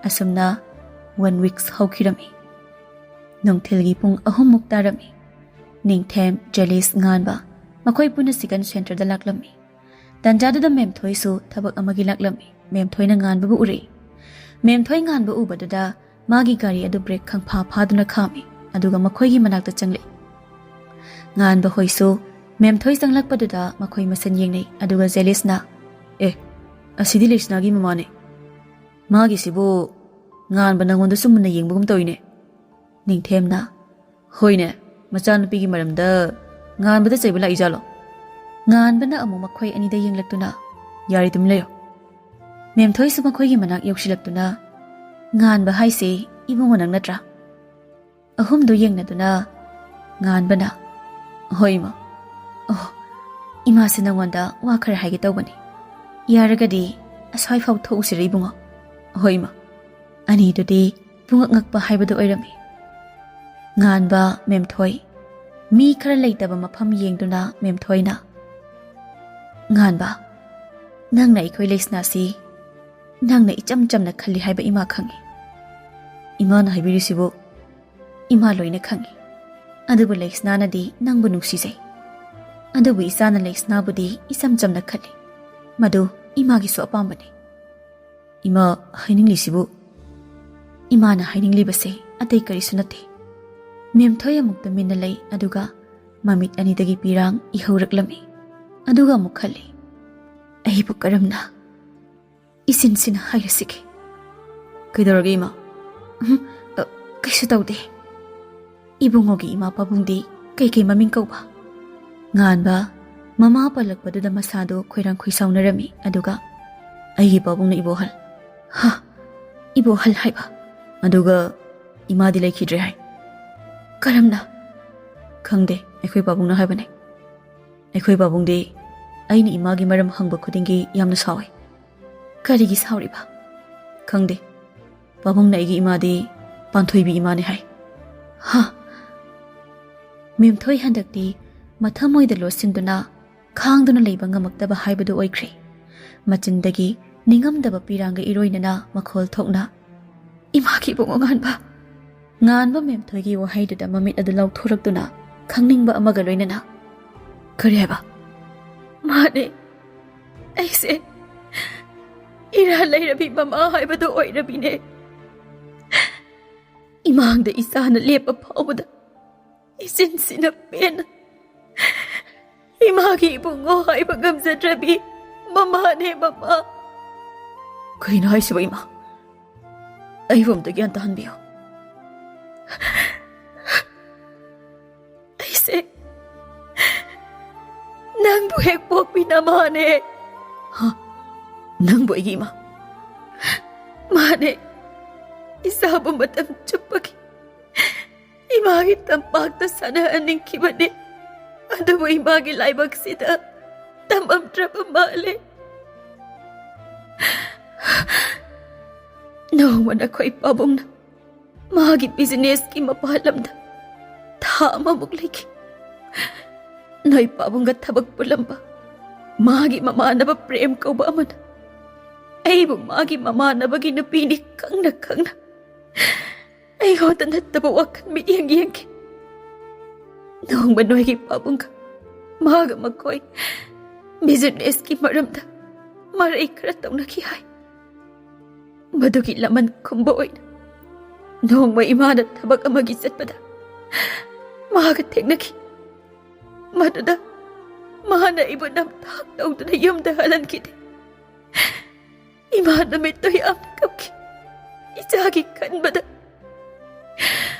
ꯑꯁꯨꯝꯅ one weeks ꯍꯧꯈꯤꯔꯝꯃꯤ꯫ ꯅꯨꯡꯊꯤꯜꯒꯤ ꯄꯨꯡ ꯑꯍꯨꯝꯃꯨꯛ ꯇꯥꯔꯝꯃꯤ꯫ ꯅꯤꯡꯊꯦꯝ, ꯖꯦꯂꯤꯁ, ꯉꯥꯟꯕ ꯃꯈꯣꯏ ꯄꯨꯟꯅ chicken centreꯗ ꯂꯥꯛꯂꯝꯃꯤ꯫ ꯇꯟꯖꯥꯗꯨꯗ ꯃꯦꯝꯊꯣꯏꯁꯨ ꯊꯕꯛ ꯑꯃꯒꯤ ꯂꯥꯛꯂꯝꯃꯤ꯫ ꯃꯦꯝꯊꯣꯏꯅ ꯉꯥꯟꯕꯕꯨ ꯎꯔꯛꯏ꯫ ꯃꯦꯝꯊꯣꯏ ꯉꯥꯟꯕ ꯎꯕꯗꯨꯗ ꯃꯥꯒꯤ ꯒꯥꯔꯤ ꯑꯗꯨ brake ꯈꯪꯐꯥ ꯐꯥꯗꯨꯅ ꯈꯥꯝꯃꯤ, ꯑꯗꯨꯒ ꯃꯈꯣꯏꯒꯤ ꯃꯅꯥꯛꯇ ꯆꯪꯂꯛꯏ꯫ ꯉꯥꯟꯕ ꯍꯣꯏꯁꯨ ꯃꯦꯝꯊꯣꯏ ꯆꯪꯂꯛꯄꯗꯨꯗ ꯃꯈꯣꯏ ꯃꯁꯦꯟ ꯌꯦꯡꯅꯩ, ꯑꯗꯨꯒ ꯖꯦꯂꯤꯁꯅ, "ꯑꯦ, ꯑꯁꯤꯗꯤ ꯂꯩꯁꯅꯥꯒꯤ ꯃꯃꯥꯅꯦ꯫ ꯃꯥꯒꯤꯁꯤꯕꯨ ꯉꯥꯟꯕ ꯅꯪꯉꯣꯟꯗꯁꯨ ꯃꯨꯟꯅ ꯌꯦꯡꯕꯒꯨꯝ ꯇꯧꯏꯅꯦ꯫ ꯅꯤꯡꯊꯦꯝꯅ, "ꯍꯣꯏꯅꯦ, ꯃꯆꯥꯅꯨꯄꯤꯒꯤ ꯃꯔꯝꯗ ꯉꯥꯟꯕꯗ ꯆꯩꯕ ꯂꯥꯛꯏꯖꯥꯠꯂꯣ?" ꯉꯥꯟꯕꯅ ꯑꯃꯨꯛ ꯃꯈꯣꯏ ꯑꯅꯤꯗ ꯌꯦꯡꯂꯛꯇꯨꯅ, "ꯌꯥꯔꯦ, ꯇꯨꯃꯤꯟ ꯂꯩꯌꯣ꯫ ꯃꯦꯝꯊꯣꯏꯁꯨ ꯃꯈꯣꯏꯒꯤ ꯃꯅꯥꯛ ꯌꯧꯁꯤꯜꯂꯛꯇꯨꯅ, "ꯉꯥꯟꯕ ꯍꯥꯏꯁꯦ ꯏꯕꯨꯡꯉꯣ ꯅꯪ ꯅꯠꯇ꯭ꯔꯥ?" ꯑꯍꯨꯝꯗꯨ ꯌꯦꯡꯅꯗꯨꯅ ꯉꯥꯟꯕꯅ, "ꯍꯣꯏ ꯏꯃꯥ꯫ ꯑꯣ, ꯏꯃꯥꯁꯦ ꯅꯪꯉꯣꯟꯗ ꯋꯥ ꯈꯔ ꯍꯥꯏꯒꯦ ꯇꯧꯕꯅꯤ꯫ ꯌꯥꯔꯒꯗꯤ ꯑꯁ꯭ꯋꯥꯏꯐꯥꯎ ꯊꯣꯛꯎꯁꯤꯔ ꯏꯕꯨꯡꯉꯣ?" "ꯍꯣꯏ ꯏꯃꯥ꯫" ꯑꯅꯤꯗꯨꯗꯤ ꯄꯨꯡꯉꯛ ꯉꯛꯄ ꯍꯥꯏꯕꯗꯨ ꯑꯣꯏꯔꯝꯃꯤ꯫ ꯉꯥꯟꯕ, ꯃꯦꯝꯊꯣꯏ꯫ ꯃꯤ ꯈꯔ ꯂꯩꯇꯕ ꯃꯐꯝ ꯌꯦꯡꯗꯨꯅ ꯃꯦꯝꯊꯣꯏꯅ, "ꯉꯥꯟꯕ, ꯅꯪꯅ ꯑꯩꯈꯣꯏ ꯂꯩꯁꯅꯥꯁꯤ ꯅꯪꯅ ꯏꯆꯝ ꯆꯝꯅ ꯈꯜꯂꯤ ꯍꯥꯏꯕ ꯏꯃꯥ ꯈꯪꯏ꯫" "ꯏꯃꯥꯅ ꯍꯥꯏꯕꯤꯔꯤꯁꯤꯕꯨ?" "ꯏꯃꯥ ꯂꯣꯏꯅ ꯈꯪꯏ꯫ ꯑꯗꯨꯕꯨ ꯂꯩꯁꯅꯥꯅꯗꯤ ꯅꯪꯕꯨ ꯅꯨꯡꯁꯤꯖꯩ꯫ ꯑꯗꯨꯕꯨ ꯏꯆꯥꯅ ꯂꯩꯁꯅꯥꯕꯨꯗꯤ ꯏꯆꯝ ꯆꯝꯅ ꯈꯜꯂꯤ꯫ ꯃꯗꯨ ꯏꯃꯥꯒꯤꯁꯨ ꯑꯄꯥꯝꯕꯅꯤ꯫" "ꯏꯃꯥ ꯍꯥꯏꯅꯤꯡꯂꯤꯁꯤꯕꯨ?" "ꯏꯃꯥꯅ ꯍꯥꯏꯅꯤꯡꯂꯤꯕꯁꯦ ꯑꯇꯩ ꯀꯔꯤꯁꯨ ꯅꯠꯇꯦ꯫" ꯃꯦꯝꯊꯣꯏ ꯑꯃꯨꯛ ꯇꯨꯃꯤꯟꯅ ꯂꯩ, ꯑꯗꯨꯒ ꯃꯃꯤꯠ ꯑꯅꯤꯗꯒꯤ ꯄꯤꯔꯥꯡ ꯏꯍꯧꯔꯛꯂꯝꯃꯤ꯫ ꯑꯗꯨꯒ ꯑꯃꯨꯛ ꯈꯜꯂꯤ, "ꯑꯩꯕꯨ ꯀꯔꯝꯅ ꯏꯆꯤꯟꯁꯤꯅ ꯍꯥꯏꯔꯁꯤꯒꯦ?" "ꯀꯩꯗꯧꯔꯒꯦ, ꯏꯃꯥ?" "ꯎꯝ, ꯑ, ꯀꯩꯁꯨ ꯇꯧꯗꯦ꯫ ꯏꯕꯨꯡꯉꯣꯒꯤ ꯏꯃꯥ ꯄꯥꯕꯨꯡꯗꯤ ꯀꯩꯀꯩ ꯃꯃꯤꯡ ꯀꯧꯕ?" ꯉꯥꯟꯕ ꯃꯃꯥ ꯄꯜꯂꯛꯄꯗꯨꯗ ꯃꯁꯥꯗꯨ ꯈꯣꯏꯔꯥꯡ ꯈꯣꯏꯁꯥꯎꯅꯔꯝꯃꯤ, ꯑꯗꯨꯒ, "ꯑꯩꯒꯤ ꯄꯥꯕꯨꯡꯅ ꯏꯕꯣꯍꯜ꯫" "ꯍꯥ? ꯏꯕꯣꯍꯜ ꯍꯥꯏꯕ?" "ꯑꯗꯨꯒ ꯏꯃꯥꯗꯤ ꯂꯩꯈꯤꯗ꯭ꯔꯦ ꯍꯥꯏ꯫" "ꯀꯔꯝꯅ?" "ꯈꯪꯗꯦ, ꯑꯩꯈꯣꯏ ꯄꯥꯕꯨꯡꯅ ꯍꯥꯏꯕꯅꯦ꯫ ꯑꯩꯈꯣꯏ ꯄꯥꯕꯨꯡꯗꯤ ꯑꯩꯅ ꯏꯃꯥꯒꯤ ꯃꯔꯝ ꯍꯪꯕ ꯈꯨꯗꯤꯡꯒꯤ ꯌꯥꯝꯅ ꯁꯥꯎꯏ꯫" "ꯀꯔꯤꯒꯤ ꯁꯥꯎꯔꯤꯕ?" "ꯈꯪꯗꯦ, ꯄꯥꯕꯨꯡꯅ ꯑꯩꯒꯤ ꯏꯃꯥꯗꯤ ꯄꯥꯟꯊꯣꯏꯕꯤ ꯏꯃꯥꯅꯤ ꯍꯥꯏ꯫" "ꯍꯥ?" ꯃꯦꯝꯊꯣꯏ ꯍꯟꯗꯛꯇꯤ ꯃꯊꯃꯣꯏꯗ ꯂꯣꯠꯁꯤꯟꯗꯨꯅ ꯈꯥꯡꯗꯨꯅ ꯂꯩꯕ ꯉꯝꯃꯛꯇꯕ ꯍꯥꯏꯕꯗꯨ ꯑꯣꯏꯈ꯭ꯔꯦ꯫ ꯃꯆꯤꯟꯗꯒꯤ ꯅꯤꯡꯉꯝꯗꯕ ꯄꯤꯔꯥꯡꯒ ꯏꯔꯣꯏꯅꯅ ꯃꯈꯣꯜ ꯊꯣꯛꯅ, "ꯏꯃꯥꯒꯤ ꯏꯕꯨꯡꯉꯣ ꯉꯥꯟꯕ!" ꯉꯥꯟꯕ ꯃꯦꯝꯊꯣꯏꯒꯤ ꯋꯥꯍꯩꯗꯨꯗ ꯃꯃꯤꯠ ꯑꯗꯨ ꯂꯥꯎꯊꯣꯔꯛꯇꯨꯅ ꯈꯪꯅꯤꯡꯕ ꯑꯃꯒ ꯂꯣꯏꯅꯅ, "ꯀꯔꯤ ꯍꯥꯏꯕ?" "ꯃꯥꯅꯦ, ꯑꯩꯁꯦ ꯏꯔꯥ ꯂꯩꯔꯕꯤ ꯃꯃꯥ ꯍꯥꯏꯕꯗꯨ ꯑꯣꯏꯔꯕꯤꯅꯦ꯫ ꯏꯃꯥꯡꯗ ꯏꯆꯥꯅ ꯂꯦꯞꯄ ꯐꯥꯎꯕꯗ ꯏꯆꯤꯟꯁꯤꯅ ꯄꯦꯟꯅ ꯏꯃꯥꯒꯤ ꯏꯕꯨꯡꯉꯣ ꯍꯥꯏꯕ ꯉꯝꯖꯗ꯭ꯔꯕꯤ ꯃꯃꯥꯅꯦ, ꯃꯃꯥ꯫" "ꯀꯩꯅꯣ ꯍꯥꯏꯁꯤꯕꯣ, ꯏꯃꯥ? ꯑꯩꯕꯨ ꯑꯝꯇ ꯒ꯭ꯌꯥꯟ ꯇꯥꯍꯟꯕꯤꯌꯨ꯫" ꯑꯩꯁꯦ ꯅꯪꯕꯨ ꯍꯦꯛ ꯄꯣꯛꯄꯤ ꯅꯃꯥꯅꯦ꯫ ꯍꯥ? ꯅꯪꯕꯨ ꯑꯩꯒꯤ ꯏꯃꯥ? ꯃꯥꯅꯦ꯫ ꯏꯆꯥꯕꯨ ꯃꯇꯝ ꯆꯨꯞꯄꯒꯤ ꯏꯃꯥꯒꯤ ꯇꯝꯄꯥꯛꯇ ꯁꯥꯟꯅꯍꯟꯅꯤꯡꯈꯤꯕꯅꯤ꯫ ꯑꯗꯨꯕꯨ ꯏꯃꯥꯒꯤ ꯂꯥꯏꯕꯛꯁꯤꯗ ꯇꯝꯃꯝꯗ꯭ꯔꯕ ꯃꯥꯜꯂꯦ꯫ ꯅꯣꯡꯃ ꯅꯈꯣꯏ ꯄꯥꯕꯨꯡꯅ ꯃꯥꯒꯤ ꯕꯤꯖꯤꯅꯦꯁꯀꯤ ꯃꯄꯥꯟ ꯂꯝꯗ ꯊꯥ ꯑꯃꯃꯨꯛ ꯂꯩꯈꯤ꯫ ꯅꯣꯏ ꯄꯥꯕꯨꯡꯒ ꯊꯕꯛ ꯄꯨꯜꯂꯝꯕ ꯃꯥꯒꯤ ꯃꯃꯥꯟꯅꯕ ꯄ꯭ꯔꯦꯝ ꯀꯧꯕ ꯑꯃꯅ ꯑꯩꯕꯨ ꯃꯥꯒꯤ ꯃꯃꯥꯟꯅꯕꯒꯤ ꯅꯨꯄꯤꯅꯤ ꯈꯪꯅ ꯈꯪꯅ ꯑꯩꯉꯣꯟꯗ ꯅꯠꯇꯕ ꯋꯥꯈꯜ ꯃꯤꯠꯌꯦꯡ ꯌꯦꯡꯈꯤ꯫ ꯅꯣꯡꯃ ꯅꯣꯏꯒꯤ ꯄꯥꯕꯨꯡꯒ ꯃꯥꯒ ꯃꯈꯣꯏ ꯕꯤꯖꯤꯅꯦꯁꯀꯤ ꯃꯔꯝꯗ ꯃꯔꯩ ꯈꯔ ꯇꯧꯅꯈꯤ ꯍꯥꯏ꯫ ꯃꯗꯨꯒꯤ ꯂꯃꯟ ꯈꯨꯝꯕ ꯑꯣꯏꯅ ꯅꯣꯡꯃ ꯏꯃꯥꯅ ꯊꯕꯛ ꯑꯃꯒꯤ ꯆꯠꯄꯗ ꯃꯥꯒ ꯊꯦꯡꯅꯈꯤ꯫ ꯃꯗꯨꯗ ꯃꯥꯅ ꯑꯩꯕꯨ ꯅꯝꯊꯥꯛ ꯇꯧꯗꯨꯅ ꯌꯨꯝꯗ ꯍꯜꯍꯟꯈꯤꯗꯦ꯫ ꯏꯃꯥ ꯅꯨꯃꯤꯠꯇꯨ ꯌꯥꯝ ꯀꯞꯈꯤ꯫ ꯏꯆꯥꯒꯤ ꯈꯟꯕꯗ꯫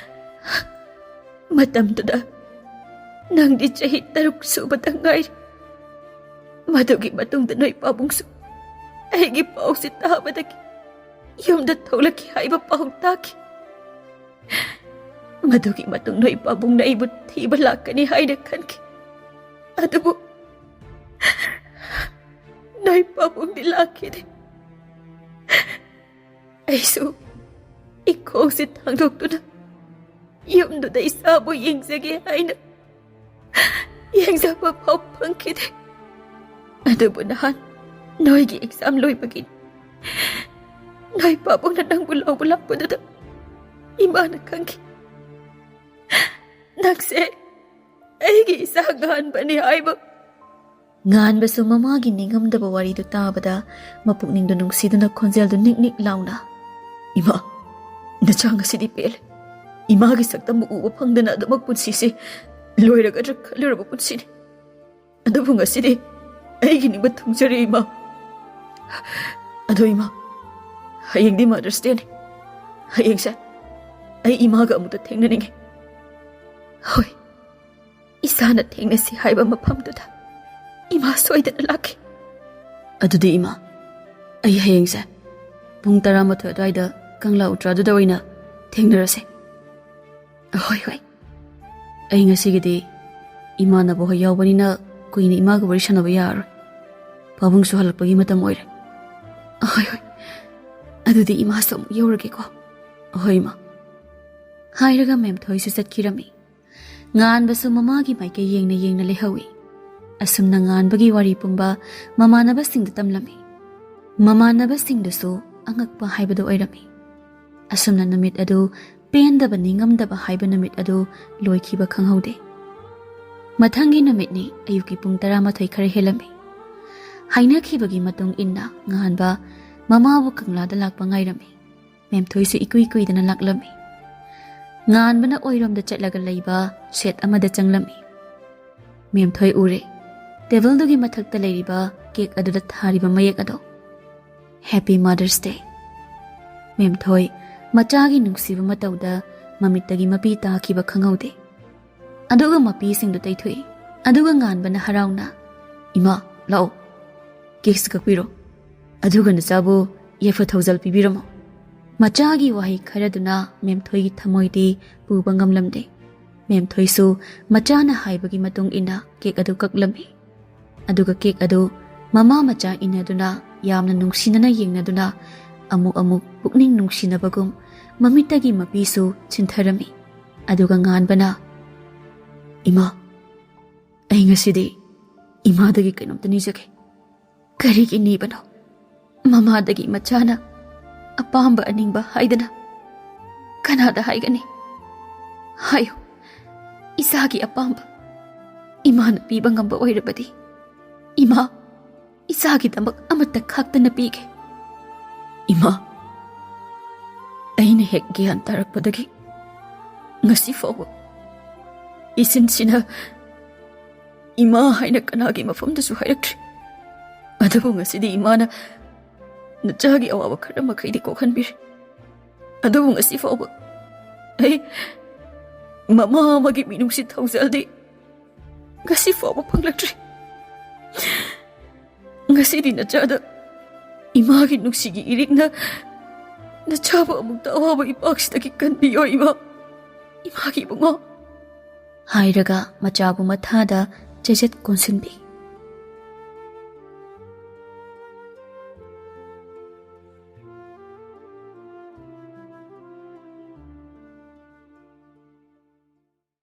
ꯃꯇꯝꯗꯨꯗ ꯅꯪꯗꯤ ꯆꯍꯤ ꯇꯔꯨꯛ ꯁꯨꯕꯗ ꯉꯥꯏꯔꯤ꯫ ꯃꯗꯨꯒꯤ ꯃꯇꯨꯡꯗ ꯅꯣꯏ ꯄꯥꯕꯨꯡꯁꯨ ꯑꯩꯒꯤ ꯄꯥꯎꯁꯤ ꯇꯥꯕꯗꯒꯤ ꯌꯨꯝꯗ ꯊꯣꯛꯂꯛꯈꯤ ꯍꯥꯏꯕ ꯄꯥꯎ ꯇꯥꯈꯤ꯫ ꯃꯗꯨꯒꯤ ꯃꯇꯨꯡ ꯅꯣꯏ ꯄꯥꯕꯨꯡꯅ ꯑꯩꯕꯨ ꯊꯤꯕ ꯂꯥꯛꯀꯅꯤ ꯍꯥꯏꯅ ꯈꯟꯈꯤ꯫ ꯑꯗꯨꯕꯨ ꯅꯣꯏ ꯄꯥꯕꯨꯡꯗꯤ ꯂꯥꯛꯈꯤꯗꯦ꯫ ꯑꯩꯁꯨ ꯏꯈꯣꯡꯁꯤ ꯊꯥꯡꯗꯣꯛꯇꯨꯅ ꯌꯨꯝꯗꯨꯗ ꯏꯆꯥꯕꯨ ꯌꯦꯡꯖꯒꯦ ꯍꯥꯏꯅ ꯌꯦꯡꯖꯕ ꯐꯥꯎ ꯐꯪꯈꯤꯗꯦ꯫ ꯑꯗꯨꯕꯨ ꯅꯍꯥꯟ ꯅꯣꯏꯒꯤ ꯑꯦꯛꯖꯥꯝ ꯂꯣꯏꯕꯒꯤ ꯅꯣꯏ ꯄꯥꯕꯨꯡꯅ ꯅꯪꯕꯨ ꯂꯧꯕ ꯂꯥꯛꯄꯗꯨꯗ ꯏꯃꯥꯅ ꯈꯪꯈꯤ꯫ ꯅꯪꯁꯦ ꯑꯩꯒꯤ ꯏꯆꯥ ꯉꯥꯟꯕꯅꯤ ꯍꯥꯏꯕ꯫ ꯉꯥꯟꯕꯁꯨ ꯃꯃꯥꯒꯤ ꯅꯤꯡꯉꯝꯗꯕ ꯋꯥꯔꯤꯗꯨ ꯇꯥꯕꯗ ꯃꯄꯨꯛꯅꯤꯡꯗꯨ ꯅꯨꯡꯁꯤꯗꯨꯅ ꯈꯣꯟꯖꯦꯜꯗꯨ ꯅꯤꯛ ꯅꯤꯛ ꯂꯥꯎꯅ, "ꯏꯃꯥ, ꯅꯆꯥ ꯉꯁꯤꯗꯤ ꯄꯦꯜꯂꯦ꯫ ꯏꯃꯥꯒꯤ ꯁꯛꯇꯝꯕꯨ ꯎꯕ ꯐꯪꯗꯅ ꯑꯗꯨꯃꯛ ꯄꯨꯟꯁꯤꯁꯦ ꯂꯣꯏꯔꯒꯗ꯭ꯔꯥ ꯈꯜꯂꯨꯔꯕ ꯄꯨꯟꯁꯤꯅꯤ꯫ ꯑꯗꯨꯕꯨ ꯉꯁꯤꯗꯤ ꯑꯩꯒꯤ ꯅꯤꯡꯕ ꯊꯨꯡꯖꯔꯦ, ꯏꯃꯥ꯫ ꯑꯗꯣ ꯏꯃꯥ, ꯍꯌꯦꯡꯗꯤ ꯃꯥꯗꯔꯁ ꯗꯦꯅꯤ꯫ ꯍꯌꯦꯡꯁꯦ ꯑꯩ ꯏꯃꯥꯒ ꯑꯃꯨꯛꯇ ꯊꯦꯡꯅꯅꯤꯡꯉꯤ꯫ ꯍꯣꯏ, ꯏꯁꯥꯅ ꯊꯦꯡꯅꯁꯤ ꯍꯥꯏꯕ ꯃꯐꯝꯗꯨꯗ ꯏꯃꯥ ꯁꯣꯏꯗꯅ ꯂꯥꯛꯈꯤ꯫ ꯑꯗꯨꯗꯤ ꯏꯃꯥ, ꯑꯩ ꯍꯌꯦꯡꯁꯦ ꯄꯨꯡ ꯇꯔꯥꯃꯥꯊꯣꯏ ꯑꯗꯨꯋꯥꯏꯗ ꯀꯪꯂꯥ ꯎꯇ꯭ꯔꯥꯗꯨꯗ ꯑꯣꯏꯅ ꯊꯦꯡꯅꯔꯁꯦ꯫ ꯍꯣꯏ, ꯍꯣꯏ꯫ ꯑꯩ ꯉꯁꯤꯒꯤꯗꯤ ꯏꯃꯥꯟꯅꯕ ꯍꯣꯏ ꯌꯥꯎꯕꯅꯤꯅ ꯀꯨꯏꯅ ꯏꯃꯥꯒ ꯋꯥꯔꯤ ꯁꯥꯟꯅꯕ ꯌꯥꯔꯔꯣꯏ꯫ ꯄꯥꯕꯨꯡꯁꯨ ꯍꯜꯂꯛꯄꯒꯤ ꯃꯇꯝ ꯑꯣꯏꯔꯦ꯫ ꯍꯣꯏ, ꯍꯣꯏ꯫ ꯑꯗꯨꯗꯤ ꯏꯃꯥꯁꯨ ꯑꯃꯨꯛ ꯌꯧꯔꯒꯦꯀꯣ꯫ ꯍꯣꯏ, ꯏꯃꯥ꯫ ꯍꯥꯏꯔꯒ ꯃꯦꯝꯊꯣꯏꯁꯨ ꯆꯠꯈꯤꯔꯝꯃꯤ꯫ ꯉꯥꯟꯕꯁꯨ ꯃꯃꯥꯒꯤ ꯃꯥꯏꯀꯩ ꯌꯦꯡꯅ ꯌꯦꯡꯅ ꯂꯩꯍꯧꯏ꯫ ꯑꯁꯨꯝꯅ ꯉꯥꯟꯕꯒꯤ ꯋꯥꯔꯤ ꯄꯨꯝꯕ ꯃꯃꯥꯟꯅꯕꯁꯤꯡꯗ ꯇꯝꯂꯝꯃꯤ꯫ ꯃꯃꯥꯟꯅꯕꯁꯤꯡꯗꯨꯁꯨ ꯑꯉꯛꯄ ꯍꯥꯏꯕꯗꯨ ꯑꯣꯏꯔꯝꯃꯤ꯫ ꯑꯁꯨꯝꯅ ꯅꯨꯃꯤꯠ ꯑꯗꯨ ꯄꯦꯟꯗꯕ ꯅꯤꯡꯉꯝꯗꯕ ꯍꯥꯏꯕ ꯅꯨꯃꯤꯠ ꯑꯗꯨ ꯂꯣꯏꯈꯤꯕ ꯈꯪꯍꯧꯗꯦ꯫ ꯃꯊꯪꯒꯤ ꯅꯨꯃꯤꯠꯅꯤ, ꯑꯌꯨꯛꯀꯤ ꯄꯨꯡ ꯇꯔꯥꯃꯥꯊꯣꯏ ꯈꯔ ꯍꯦꯜꯂꯝꯃꯤ꯫ ꯍꯥꯏꯅꯈꯤꯕꯒꯤ ꯃꯇꯨꯡ ꯏꯟꯅ ꯉꯥꯟꯕ ꯃꯃꯥꯕꯨ ꯀꯪꯂꯥꯗ ꯂꯥꯛꯄ ꯉꯥꯏꯔꯝꯃꯤ꯫ ꯃꯦꯝꯊꯣꯏꯁꯨ ꯏꯀꯨꯏ ꯀꯨꯏꯗꯅ ꯂꯥꯛꯂꯝꯃꯤ꯫ ꯉꯥꯟꯕꯅ ꯑꯣꯏꯔꯣꯝꯗ ꯆꯠꯂꯒ ꯂꯩꯕ ꯁꯦꯠ ꯑꯃꯗ ꯆꯪꯂꯝꯃꯤ꯫ ꯃꯦꯝꯊꯣꯏ ꯎꯔꯦ꯫ ꯇꯦꯕꯜꯗꯨꯒꯤ ꯃꯊꯛꯇ ꯂꯩꯔꯤꯕ ꯀꯦꯛ ꯑꯗꯨꯗ ꯊꯥꯔꯤꯕ ꯃꯌꯦꯛ ꯑꯗꯣ, "Happy Mother's Day." ꯃꯦꯝꯊꯣꯏ ꯃꯆꯥꯒꯤ ꯅꯨꯡꯁꯤꯕ ꯃꯇꯧꯗ ꯃꯃꯤꯠꯇꯒꯤ ꯃꯄꯤ ꯇꯥꯈꯤꯕ ꯈꯪꯍꯧꯗꯦ꯫ ꯑꯗꯨꯒ ꯃꯄꯤꯁꯤꯡꯗꯨ ꯇꯩꯊꯣꯛꯏ꯫ ꯑꯗꯨꯒ ꯉꯥꯟꯕꯅ ꯍꯔꯥꯎꯅ, "ꯏꯃꯥ, ꯂꯥꯛꯑꯣ, ꯀꯦꯛꯁꯤ ꯀꯛꯄꯤꯔꯣ꯫ ꯑꯗꯨꯒ ꯅꯆꯥꯕꯨ ꯌꯥꯏꯐ ꯊꯧꯖꯥꯜ ꯄꯤꯕꯤꯔꯝꯃꯣ꯫" ꯃꯆꯥꯒꯤ ꯋꯥꯍꯩ ꯈꯔꯗꯨꯅ ꯃꯦꯝꯊꯣꯏꯒꯤ ꯊꯃꯣꯏꯗꯤ ꯄꯨꯕ ꯉꯝꯂꯝꯗꯦ꯫ ꯃꯦꯝꯊꯣꯏꯁꯨ ꯃꯆꯥꯅ ꯍꯥꯏꯕꯒꯤ ꯃꯇꯨꯡ ꯏꯟꯅ ꯀꯦꯛ ꯑꯗꯨ ꯀꯛꯂꯝꯃꯤ꯫ ꯑꯗꯨꯒ ꯀꯦꯛ ꯑꯗꯨ ꯃꯃꯥ ꯃꯆꯥ ꯏꯟꯅꯗꯨꯅ ꯌꯥꯝꯅ ꯅꯨꯡꯁꯤꯅꯅ ꯌꯦꯡꯅꯗꯨꯅ ꯑꯃꯨꯛ ꯑꯃꯨꯛ ꯄꯨꯛꯅꯤꯡ ꯅꯨꯡꯁꯤꯅꯕꯒꯨꯝ ꯃꯃꯤꯠꯇꯒꯤ ꯃꯄꯤꯁꯨ ꯆꯤꯟꯊꯔꯝꯃꯤ꯫ ꯑꯗꯨꯒ ꯉꯥꯟꯕꯅ, "ꯏꯃꯥ, ꯑꯩ ꯉꯁꯤꯗꯤ ꯏꯃꯥꯗꯒꯤ ꯀꯩꯅꯣꯝꯇ ꯅꯤꯖꯒꯦ꯫" "ꯀꯔꯤꯒꯤ ꯅꯤꯕꯅꯣ? ꯃꯃꯥꯗꯒꯤ ꯃꯆꯥꯅ ꯑꯄꯥꯝꯕ ꯑꯅꯤꯡꯕ ꯍꯥꯏꯗꯅ ꯀꯅꯥꯗ ꯍꯥꯏꯒꯅꯤ? ꯍꯥꯏꯌꯨ, ꯏꯆꯥꯒꯤ ꯑꯄꯥꯝꯕ ꯏꯃꯥꯅ ꯄꯤꯕ ꯉꯝꯕ ꯑꯣꯏꯔꯕꯗꯤ, ꯏꯃꯥ, ꯏꯆꯥꯒꯤꯗꯃꯛ ꯑꯃꯠꯇ ꯈꯥꯛꯇꯅ ꯄꯤꯒꯦ꯫" "ꯏꯃꯥ, ꯑꯩꯅ ꯍꯦꯛ ꯒ꯭ꯌꯥꯟ ꯇꯥꯔꯛꯄꯗꯒꯤ ꯉꯁꯤ ꯐꯥꯎꯕ ꯏꯆꯤꯟꯁꯤꯅ ꯏꯃꯥ ꯍꯥꯏꯅ ꯀꯅꯥꯒꯤ ꯃꯐꯝꯗꯁꯨ ꯍꯥꯏꯔꯛꯇ꯭ꯔꯤ꯫ ꯑꯗꯨꯕꯨ ꯉꯁꯤꯗꯤ ꯏꯃꯥꯅ ꯅꯆꯥꯒꯤ ꯑꯋꯥꯕ ꯈꯔ ꯃꯈꯩꯗꯤ ꯀꯣꯛꯍꯟꯕꯤꯔꯦ꯫ ꯑꯗꯨꯕꯨ ꯉꯁꯤ ꯐꯥꯎꯕ ꯑꯩ ꯃꯃꯥ ꯑꯃꯒꯤ ꯃꯤꯅꯨꯡꯁꯤ ꯊꯧꯖꯥꯜꯗꯤ ꯉꯁꯤ ꯐꯥꯎꯕ ꯐꯪꯂꯛꯇ꯭ꯔꯤ꯫ ꯉꯁꯤꯗꯤ ꯅꯆꯥꯗ ꯏꯃꯥꯒꯤ ꯅꯨꯡꯁꯤꯒꯤ ꯏꯔꯤꯛꯅ ꯅꯆꯥꯕꯨ ꯑꯃꯨꯛꯇ ꯑꯋꯥꯕ ꯏꯄꯥꯛꯁꯤꯗꯒꯤ ꯀꯟꯕꯤꯌꯣ, ꯏꯃꯥ꯫ ꯏꯃꯥꯒꯤ ꯏꯕꯨꯡꯉꯣ꯫ ꯍꯥꯏꯔꯒ ꯃꯆꯥꯕꯨ ꯃꯊꯥꯗ ꯆꯦꯖꯦꯠ ꯀꯣꯟꯁꯤꯟꯕꯤ꯫